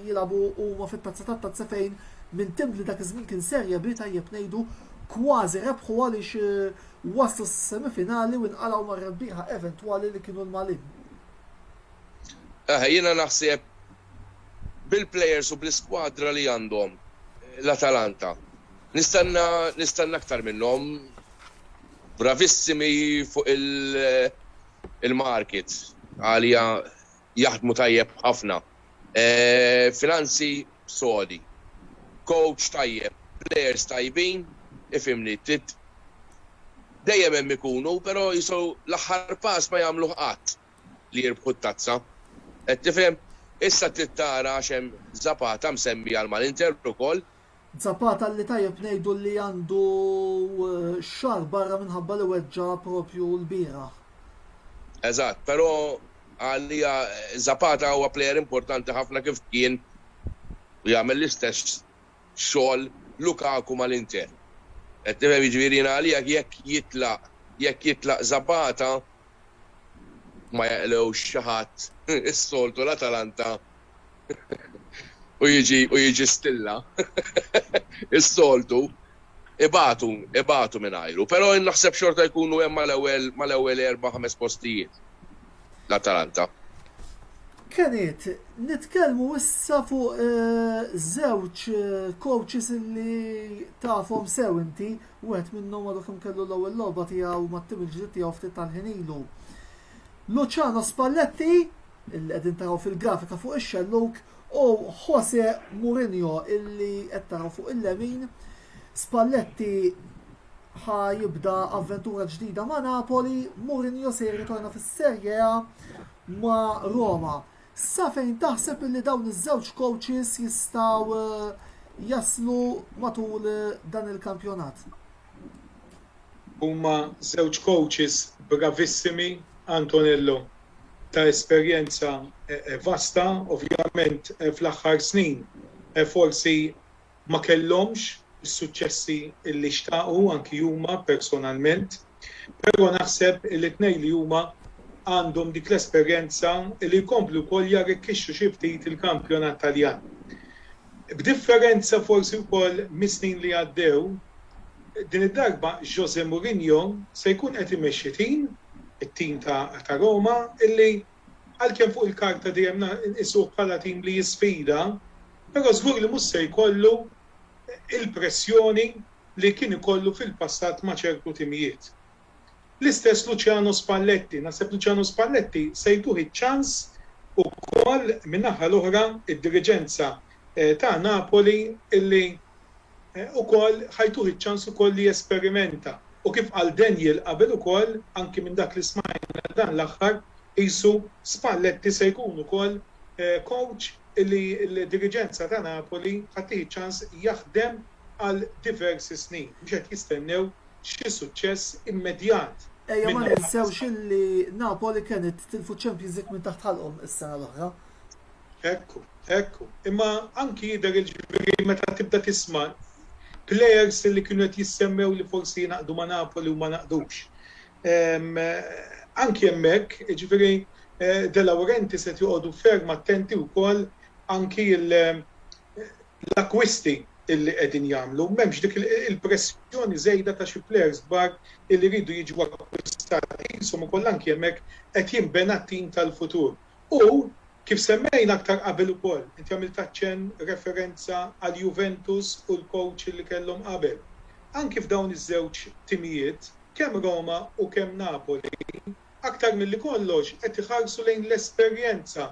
jilagħbu huma fit-Tazza tat-Tazza fejn minn tim li dak iż-żmien kien Serie B tajjeb ngħidu kważi rebħu għaliex eh, waslu s-semifinali u nqalgħu mar-rebbieħa eventwali li kienu l-Malin. Eħe, jiena naħseb. bil-players u bl-iskwadra li għandhom l-Atalanta, nistenna nistenna aktar minnhom. Bravissimi fuq il-market għalija jaħdmu tajjeb ħafna. Finanzi sodi. Coach tajjeb, players tajbin, ifhimni, trid dejjem hemm ikunu, però qisu l-aħħar pass ma jagħmluh qatt. li jirbħu t-tazza. Qed tifhem? Issa trid tara għax hemm Zapata msemmi għal mal-Inter ukoll. Zapata li tajjeb ngħidu li għandu xahar barra minħabba li weġġa' propju lbieraħ. Eżatt, però għalija Zapata huwa plejer importanti ħafna kif kien u jagħmel l-istess xogħol Lukaku mal-Inter. Qed tifhem? Jiġifieri jiena għalija jekk jitlaq jekk jitlaq Zapata ma jaqlewx xi ħadd is-soltu l-Atalanta u jiġi u jiġi stilla is-soltu ibatu ibatu mingħajru. Però naħseb xorta jkunu hemm mal-ewwel mal-ewwel erba' ħames postijiet l-Atalanta. Kenneth, nitkellmu issa fuq eh, żewġ eh, coaches li tafhom sew inti Wieħed minnhom għadu kemm kellu l-ewwel logħba tiegħu mat-tim il-ġdid tiegħu ftit tal-ħin ilu. Luciano Spalletti, illi qegħdin taraw fil-grafika fuq ix-xellug, u Jose Mourinho illi qed taraw fuq il-lemin. Spalletti ħa jibda avventura ġdida ma' Napoli, Mourinho se jirritorna fis-Serie A ma' Roma. Sa fejn taħseb illi dawn iż-żewġ coaches jistgħu jaslu matul dan il-kampjonat? Huma żewġ coaches bravissimi Antonello, ta' esperjenza vasta, ovvjament fl-aħħar snin forsi ma kellhomx is-suċċessi li xtaqu anki huma personalment, però naħseb li t-tnejn li huma għandhom dik l-esperjenza li jkomplu wkoll jarrikkixxu xi ftit il-kampjonat Taljan. B'differenza forsi wkoll mis-snin li għaddew, din id-darba José Mourinho se jkun qed imexxi tim, it-tim ta' Roma, illi għalkemm fuq il-karta dejjem nqisuh bħala tim li jisfida, però żgur li mhux se jkollu l-pressjoni li kien ikollu fil-passat ma' ċertu timijiet. L-istess Luciano Spalletti, naħseb Luciano Spalletti se jtuh iċ-ċans ukoll min-naħa l-oħra d-diriġenza ta' Napoli illi ukoll ħa jtuh iċ-ċans ukoll li jesperimenta. U kif qal Daniel qabel ukoll, anki minn dak li smajna dan l-aħħar, qisu Spalletti se jkun ukoll coach li l-diriġenza ta' Napoli ħa ttih iċ-ċans jaħdem għal diversi snin. Mhux qed jistennew xi suċċess immedjat Ejja ma ninsewx illi Napoli kienet tilfu ċ-Champions League minn taħt ħalqhom is-sena l-oħra. Hekk hu, hekk hu. Imma anki jidher jiġifieri meta tibda tisma' players li kienu qed jissemmew li forsi jingħaqdu ma' Napoli u ma ngħaqdux. Anki hemmhekk, jiġifieri De Laurentiis qed joqogħdu ferm attenti wkoll anki l-akkwisti li qegħdin jagħmlu. M'hemmx dik il-pressjoni żejda ta' xi players kbar li jridu jiġu akkwistati. Qishom ukoll anki hemmhekk qed jinbena t-tim tal-futur. U Kif semmejna aktar qabel ukoll, inti għamilt aċċenn, referenza għal Juventus u l-coach li kellhom qabel. Anki f'dawn iż-żewġ timijiet, kemm Roma u kemm Napoli, aktar milli kollox qed iħarsu lejn l-esperjenza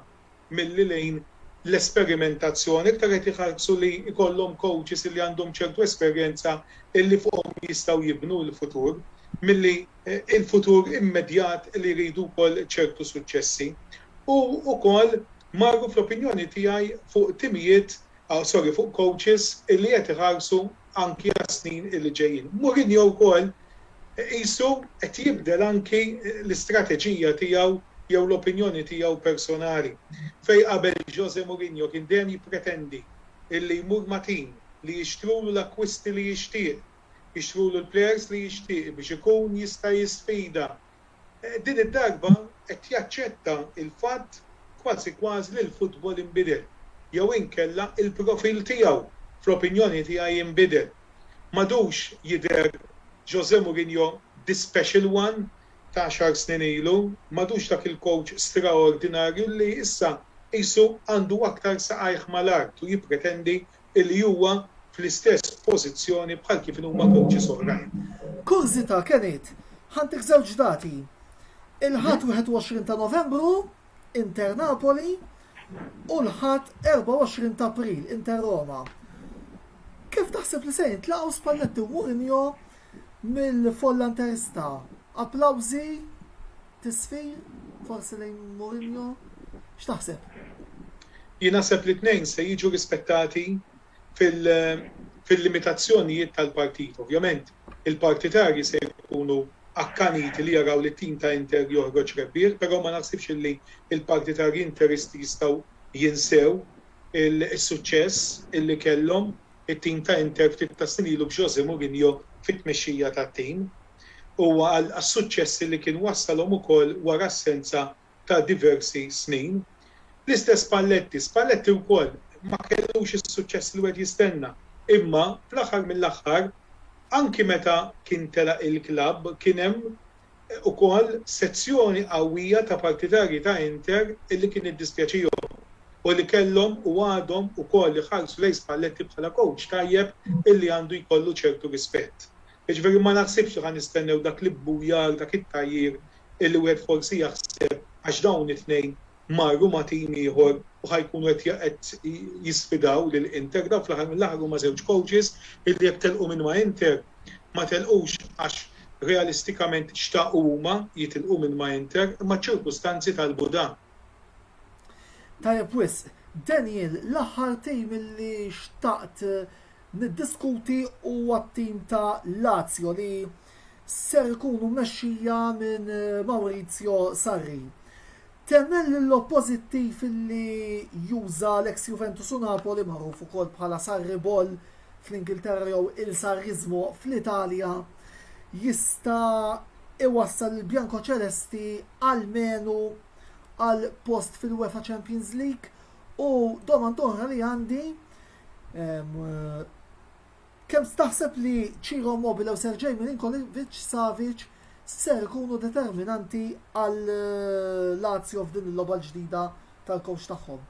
milli lejn l-esperimentazzjoni, iktar qed iħarsu li jkollhom coaches li għandhom ċertu esperjenza li fuqhom jistgħu jibnu l-futur milli il-futur immedjat li jridu wkoll ċertu suċċessi. U wkoll marru fl-opinjoni tiegħi fuq timijiet, sorry, fuq coaches li qed iħarsu anki għas-snin li ġejjin. Mourinho wkoll qisu qed jibdel anki l-istrateġija tiegħu jew l-opinjoni tiegħu personali. Fejn qabel Jose Mourinho kien dejjem jippretendi li jmur ma' tim li jixtrulu l-akkwisti li jixtieq, jixtrulu l-plejers li jixtieq biex ikun jista' jisfida. Din id-darba qed jaċċetta l-fatt kważi kważi li l-futbol inbidel, jew inkella l-profil tiegħu, fl-opinjoni tiegħi inbidel. M'għadux jidher Jose Mourinho the special one ta' għaxar snin ilu, m'għadux dak il-coach straordinarju li issa. qisu għandu aktar saqajh mal-art u jippretendi illi huwa fl-istess pożizzjoni bħal kif inhuma coaches oħrajn. Kurżità, Kenneth, ħa ntik żewġ dati. Il-Ħadd 21 ta' Novembru, Inter Napoli, u l-Ħadd 24 ta' April, Inter Roma. Kif taħseb li se jintlaqgħu Spalletti u Mourinho mill-folla Interista? Applawżi? Tisfir? Forsi lejn Mourinho? X'taħseb? Jien naħseb li t-tnejn se jiġu rispettati fil-limitazzjonijiet tal-partit. Ovvjament, il-partitarji se jkunu akkaniti li jaraw li t-tim ta' Inter joħroġ rebbieħ, però ma naħsibx li l-partitarji Interisti jistgħu jinsew is-suċċess li kellhom it-tim ta' Inter ftit tas-snin ilu b'Jose Mourinho fit-tmexxija tat-tim u għas-suċċessi li kien wassalhom ukoll wara assenza ta' diversi snin. L-istess Spalletti. Spalletti wkoll ma kellux is-suċċess li wieħed jistenna, imma fl-aħħar mill-aħħar anki meta kien telaq il-klabb kien hemm ukoll sezzjoni qawwija ta' partitarji ta' Inter illi kien iddispjaċihom u li kellhom u għadhom ukoll iħarsu lejn Spalletti bħala coach tajjeb illi għandu jkollu ċertu rispett. Jiġifieri ma naħsibx li ħa nistennew dak l-ibbujar, dak it-tgħajjir illi wieħed forsi jaħseb għax dawn it-tnejn marru ma' tim ieħor u ħa jkunu qed qed jisfidaw lil Inter. Dawn fl-aħħar mill-aħħar huma żewġ coaches illi jekk telqu minn ma' Inter ma telqux għax realistikament xtaqu huma jitilqu minn ma' Inter imma ċ-ċirkustanzi talbu dan. Tajjeb wisq. Daniel, l-aħħar tim illi xtaqt niddiskuti huwa t-tim ta' Lazio li ser ikunu mmexxija minn Maurizio Sarri. Temmen li l-logħob pożittiv li juża l-eks Juventus u Napoli, magħruf ukoll bħala Sarri Ball fl-Ingilterra jew il Sarrismo fl-Italja, jista' iwassal lill-Biancocelesti almenu għal post fil-UEFA Champions League? U domanda oħra li għandi, Kemm taħseb li Ciro Immobile u Sergej Milinkovic Savic ser ikunu determinanti għal Lazio f'din il-logħba l-ġdida tal-coach tagħhom?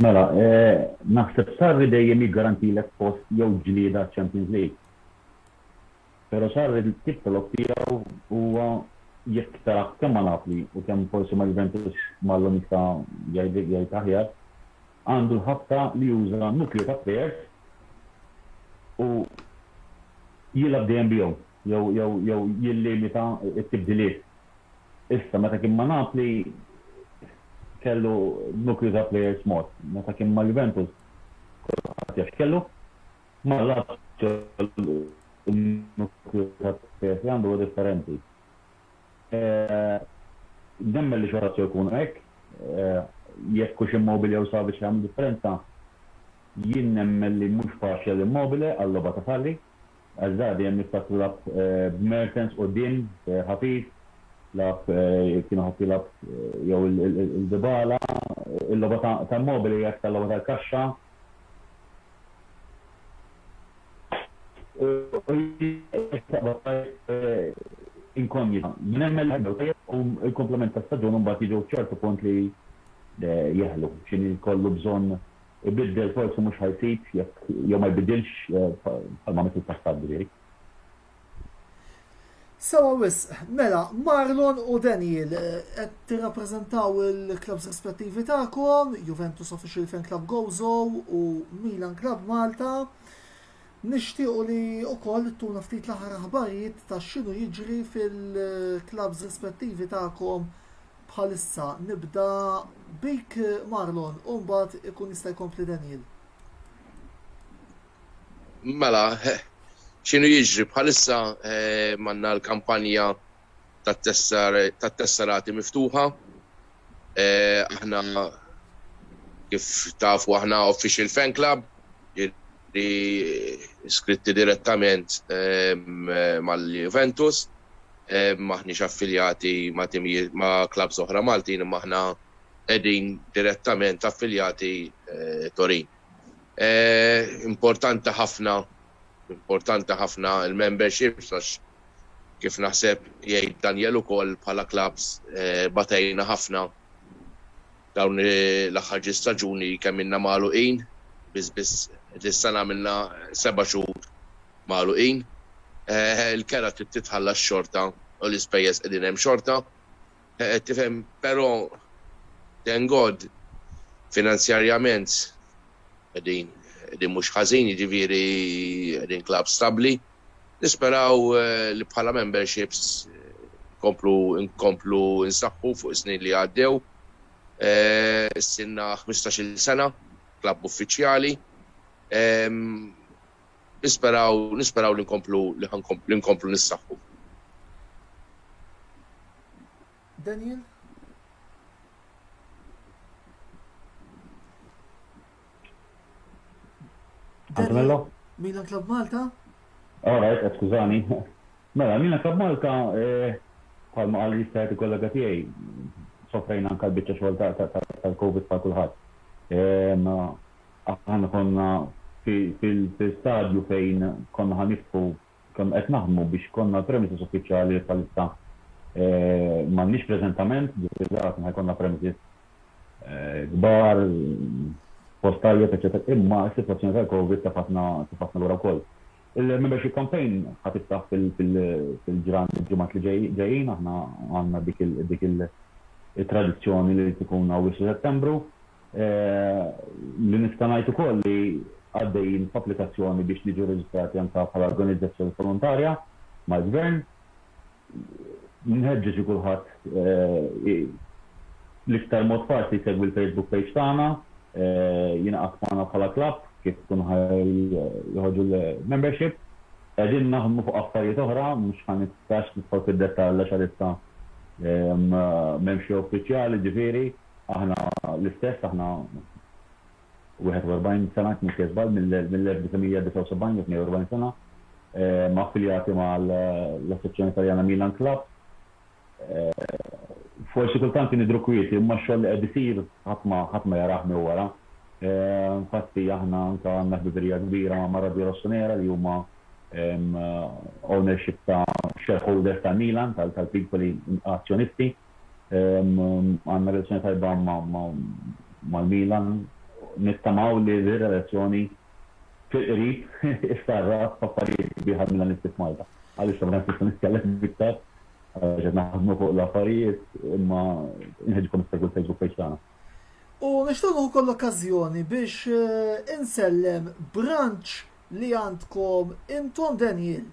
Mela, naħseb Sarri dejjem jiggarantilek post jew ġlieda għaċ-Champions League. Pero Sarri l-tip ta' logħob tiegħu huwa jekk tarah kemm ma' Napli u kemm forsi ma' Juventus Marlon jista' jgħid aħjar, għandu l-ħabta li juża nukleu ta' players u jilgħab dejjem bihom jew jew jew jillimita t-tibdiliet. Issa meta kien ma' Napli kellu nukleu ta' players mod, meta kien ma' Juventus kulħadd jaf x'kellu. Ma Lazio n-nukleu ta' players li għandu huwa differenti. Nemmen li xi Lazio jkunu hekk, jekk hux Immobile jew Savic li jagħmlu differenza, jien nemmen li mhux faċli għal Immobile għal-logħba ta' Sarri, għax da dejjem niftakru lagħab b'Mertens quddiem ħafif, lagħab kienu ħadd jilgħab jew il-Dybala, il-logħba ta' Immobile hija aktar logħba tal-kaxxa, Inkonjita. Nemmen li ħaddew tajjeb u l-komplement ta' staġun mbagħad jiġu f'ċertu punt li jeħlu. X'inhi jkollu bżonn ibiddel forsi mhux ħa jsib jekk jew ma jbiddilx bħalma għamel fil-passat ġifieri. Sewa wisq, mela, Marlon u Daniel, qed tirrappreżentaw il-clubs rispettivi tagħkom, Juventus Official Fan Club Gozo u Milan Club Malta. Nixtiequ li wkoll ittuna ftit l-aħħar aħbarijiet ta' x'inhu jiġri fil-clubs rispettivi tagħkom bħalissa. Nibda bik Marlon u mbagħad ikun jista' jkompli Daniel. Mela, x'inhu jiġri bħalissa m'għandna l-kampanja tat-tesserati miftuħa. Aħna kif tafu aħna official fan club, li iskritti direttament mal-Juventus, m'aħniex affiljati ma' timijiet ma' clubs oħra Maltin imma aħna qegħdin direttament affiljati Torin. Importanti ħafna, importanti ħafna il-memberships għax Kif naħseb jgħid Daniel ukoll bħala klabbs batejna ħafna dawn l-aħħar ġie staġuni kemm ilna magħluqin, biss biss dis-sena għamilna seba' xhur magħluqin. Il-kera trid titħallas xorta u l-ispejjeż qegħdin hemm xorta. Tifhem, però thank God finanzjarjament qegħdin qegħdin mhux ħażin, jiġifieri qegħdin klabb stabbli. Nisperaw li bħala memberships nkomplu nkomplu nsaħħu fuq is-snin li għaddew. Issa ilna 15-il sena klabb uffiċjali. Nisperaw nisperaw li nkomplu li nkomplu nissaħħu. Daniel? Antonello? Milan Club Malta? All right, eh, skużani. Mela, Milan Club Malta, eh, bħalma qal jista' il-kollega tiegħi, sofrejna anke l-biċċa xogħol tal-Covid bħal kulħadd. Aħna konna fil-stadju fejn konna ħa niftħu, konna qed naħdmu biex konna l-premises uffiċjali li bħalissa m'għandniex preżentament, ġifieri dak ħa jkollna premises kbar, post tajjeb, eċċetera, imma s-sitwazzjoni tal-Covid tefatna tefatna lura wkoll. Il-membership campaign ħa tiftaħ fil-ġran il-ġimgħat li ġejjin, aħna għandna dik il-tradizzjoni li tkun Awwissu Settembru. Li nista' ngħid ukoll li għaddejjin f'applikazzjoni biex niġu reġistrati anke bħala organizzazzjoni volontarja mal-Gvern. Nħeġġeġ lil kulħadd l-iktar mod faċli jsegwi l-Facebook page tagħna, jingħaqad magħna bħala klabb kif ikunu ħa joħorġu l-membership. Qegħdin naħdmu fuq affarijiet oħra, mhux ħa nistax nidħol fid-dettall għax għalissa m'hemm xi uffiċjali ġifieri. Aħna l-istess, aħna 41 sena, jekk mhux żball, mill-1979 jew 42 sena, affiljati mal-Assoċjazzjoni Italjana Milan Club. Forsi kultant nidhru kwieti, imma x-xogħol li qed isir ħadd ma ħadd ma jarah minn wara. Infatti aħna anke għandna ħbiberija kbira ma' Radio Rossonera li huma ownership ta' shareholders tal-Milan, tal-piccoli azzjonisti. Għandna relazzjoni tajba mal-Milan, nittamaw li r-relazzjoni fil-qrib issarraf f'affarijiet sbieħ għall-Milanisti f'Malta. Għalissa ma tantx nista' nitkellem iktar għax qed naħdmu fuq l-affarijiet imma nħeġġikom issegwu l-Facebook page tagħna. U nixtieq nieħu wkoll l-okkażjoni biex insellem branch li għandkom intom Daniel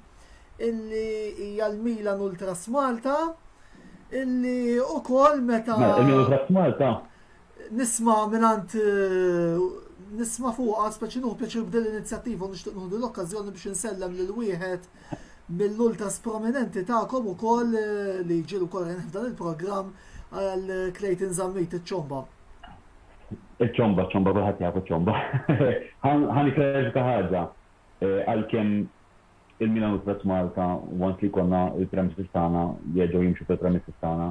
illi hija l-Milan Ultras Malta illi ukoll meta Mela, il-Milan Ultras Malta nisma' mingħand eh, nisma' fuqha speċi nieħu pjaċir b'din l-inizjattiva u nixtieq nieħu l-okkażjoni biex insellem lil wieħed mill-ultras prominenti tagħkom ukoll eh, li ġiel ukoll f'dan il-programm għal Clayton Zammit iċ-ċomba. Iċ-ċomba, ċ-ċomba kulħadd jafu ċ-ċomba. Ħa nikklarifika ħaġa, għalkemm il-Milan Ultras Malta once li jkollna l-premises tagħna jerġgħu jimxu fil-premises tagħna,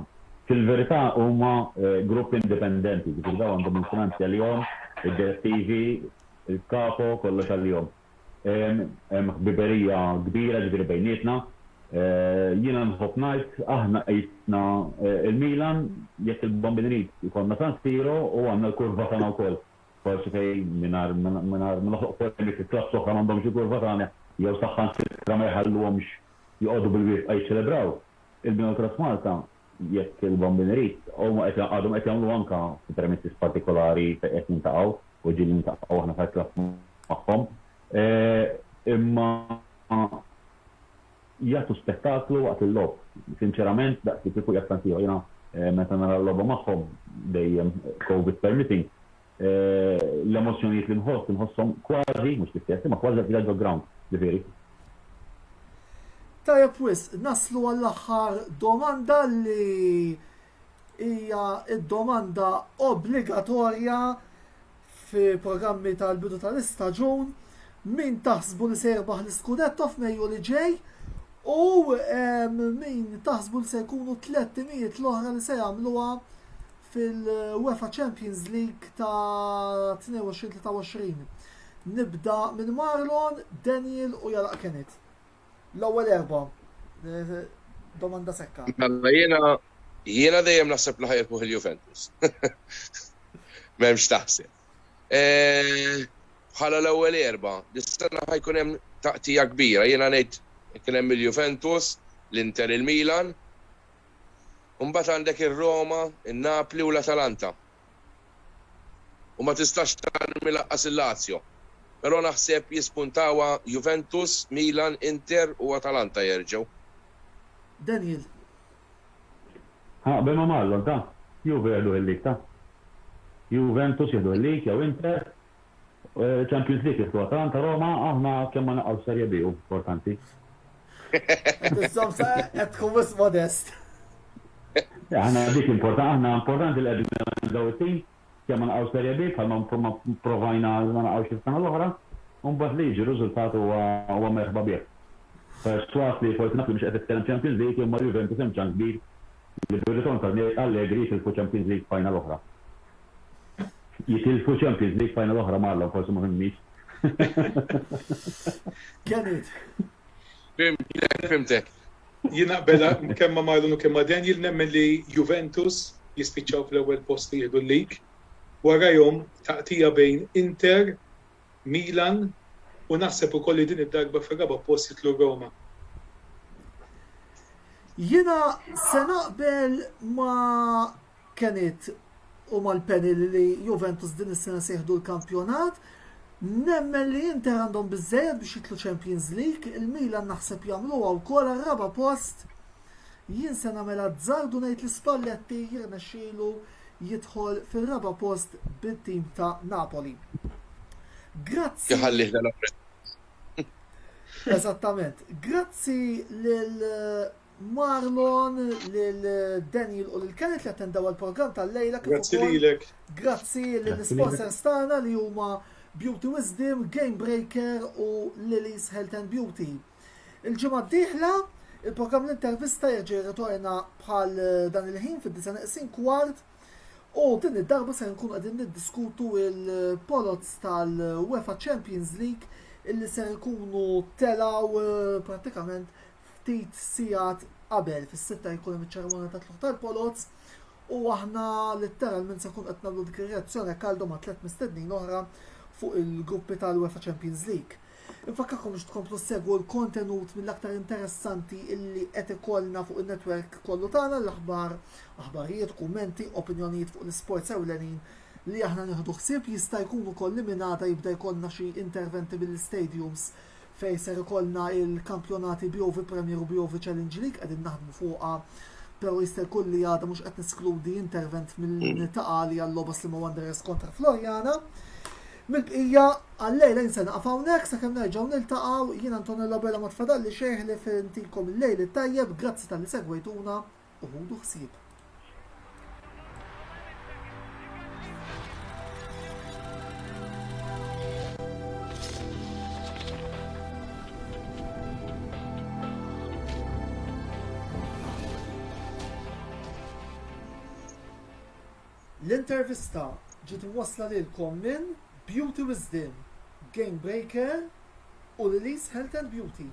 fil-verità huma grupp indipendenti, jiġifieri dawn għandhom il-finanzi għalihom, id-direttivi, il-capo, kollox għalihom. Hemm ħbiberija kbira ġifieri bejnietna. Jiena nħobb ngħid aħna qisna l-Milan jekk il-Bambin irid ikollna San Siro u għandna l-kurva tagħna wkoll. Forsi fejn mingħajr mingħajr ma noħloq polemiki klabbs oħra m'għandhomx il-kurva tagħna jew saħansitra ma jħalluhomx joqogħdu bil-wieqfa jiċċelebraw. Il-Milan Ultras Malta jekk il-Bambin irid huma qed għadhom qed jagħmlu anke fi premises partikolari fejn qed niltaqgħu. u ġieli niltaqgħu aħna tal-klabb magħhom. Imma jagħtu spettaklu waqt il-logħob. Sinċerament, daqs li kieku qiegħed San Siro. Jiena meta nara l-logħba magħhom, dejjem Covid permitting, l-emozzjonijiet li nħoss, inħosshom kważi, mhux l-istess, imma kważi daqs ġo ground, ġifieri. Tajjeb wisq, naslu għall-aħħar domanda li hija d-domanda obbligatorja fi programmi tal-bidu tal-istaġun, min taħsbu li se jirbaħ l-iskudetto f'Mejju li ġej u min taħsbu li se jkunu tlet timijiet l-oħra li se jagħmluha fil-UEFA Champions League ta' 22-23. Nibda minn Marlon, Daniel u jalaq Kenneth. L-ewwel erba. Domanda sekka. Mela jiena jiena dejjem naħseb li ħajrbħu il-Juventus. M'hemmx taħseb. Eh, bħala l-ewwel erba, dis-sena ħajkun hemm taqtija kbira. Jiena ngħid kien hemm il-Juventus, l-Inter, il-Milan, Mbagħad għandek ir-Roma, in-Napli u l-Atalanta. U ma tistax tarmi laqqas il-Lazio. Però naħseb jispuntawha Juventus, Milan, Inter u Atalanta jerġgħu. Daniel. Ħa naqbel ma' Marlon ta. Juve jieħduh il-league ta. Juventus jieħduh il-league jew Inter. Champions League jieħdu Atalanta, Roma, aħna kemm ma naqgħux Serie B hu importanti. Qed iżżomm sa qed tkun wisq modest. Aħna dik importanti, aħna importanti li qegħdin daw it-tim kemm ma naqgħux Serie B bħalma provajna ma naqgħux is-sena l-oħra, u mbagħad li jiġi r-riżultat huwa merħba bih. Perswas li forsi naf li mhux qed titkellem Champions League imma Juventus hemm ċans kbir li bir-ritorn ta' Allegri jitilfu Champions League final oħra. Jitilfu Champions League final oħra Marlon forsi ma fhimnix. Kenneth. Fhimtek, fhimtek. Jien naqbel kemm ma' Marlon u kemm ma' Daniel nemmen li Juventus jispiċċaw fl-ewwel post u jieħdu l-league. Warajhom taqtija bejn Inter, Milan u naħseb ukoll li din id-darba fir-raba' post jidħlu Roma. Jiena se naqbel ma' Kenneth u mal-panel li Juventus din is-sena se jieħdu l-kampjonat. Nemmen li Inter għandhom biżżejjed biex jidħlu Champions League, il-Milan naħseb jagħmluha wkoll għar-raba' post. Jien se nagħmel azzard u ngħid li Spalletti jirnexxielu jidħol fir-raba' post bit-tim ta' Napoli. Grazzi. Iħallih De Laurentiis. Eżattament. Grazzi lil Marlon, lil Daniel u lil Kenneth li attendew għall-programm tal-lejla kif Grazzi ukoll lilek. grazzi lill-isponsors tagħna li huma Beauty Wisdom, Game Breaker u Lily's Health and Beauty. Il-ġimgħa d-dieħla, il-programm l-intervista jerġa' jirritorna bħal dan il-ħin fid-disa' neqsin kwart u din id-darba se nkunu qegħdin niddiskutu il-poloz tal-UEFA Champions League illi ser ikunu telgħu eh, prattikament Ftit sigħat qabel, fis-sitta jkun hemm iċ-ċerimonja ta' tlugħ tal-poloz u aħna litteralment se nkunu qed nagħmlu dik ir-reazzjoni caldo ma' tlett mistednin oħra fuq il-gruppi tal-UEFA Champions League. Infakkarkom biex tkomplu ssegwu l-kontenut mill-aktar interessanti illi qed ikollna fuq in-netwerk kollu tagħna l-aħbar, aħbarijiet, kummenti, opinjonijiet fuq l-isports ewlenin li aħna nieħdu ħsieb jista' jkun ukoll li minn għada jibda jkollna xi interventi mill-istadiums fejn ser ikollna il-kampjonati BOV Premier u BOV Challenge League qegħdin naħdmu fuqha però jista' jkun li għada mhux qed neskludi intervent minn Ta' Qali għal-logħba Sliema Wanderers kontra Floriana. Mill-bqija għal-lejla jien se naqaf hawnhekk sakemm nerġgħu niltaqgħu jien Antonello Abela ma tfadalli xejn ħlief intikom il-lejl it-tajjeb, grazzi talli segwejtuna u ħudu ħsieb. L-intervista ġiet imwassla lilkom minn Beauty Wisdom, Game Breaker u Lily's Health and Beauty.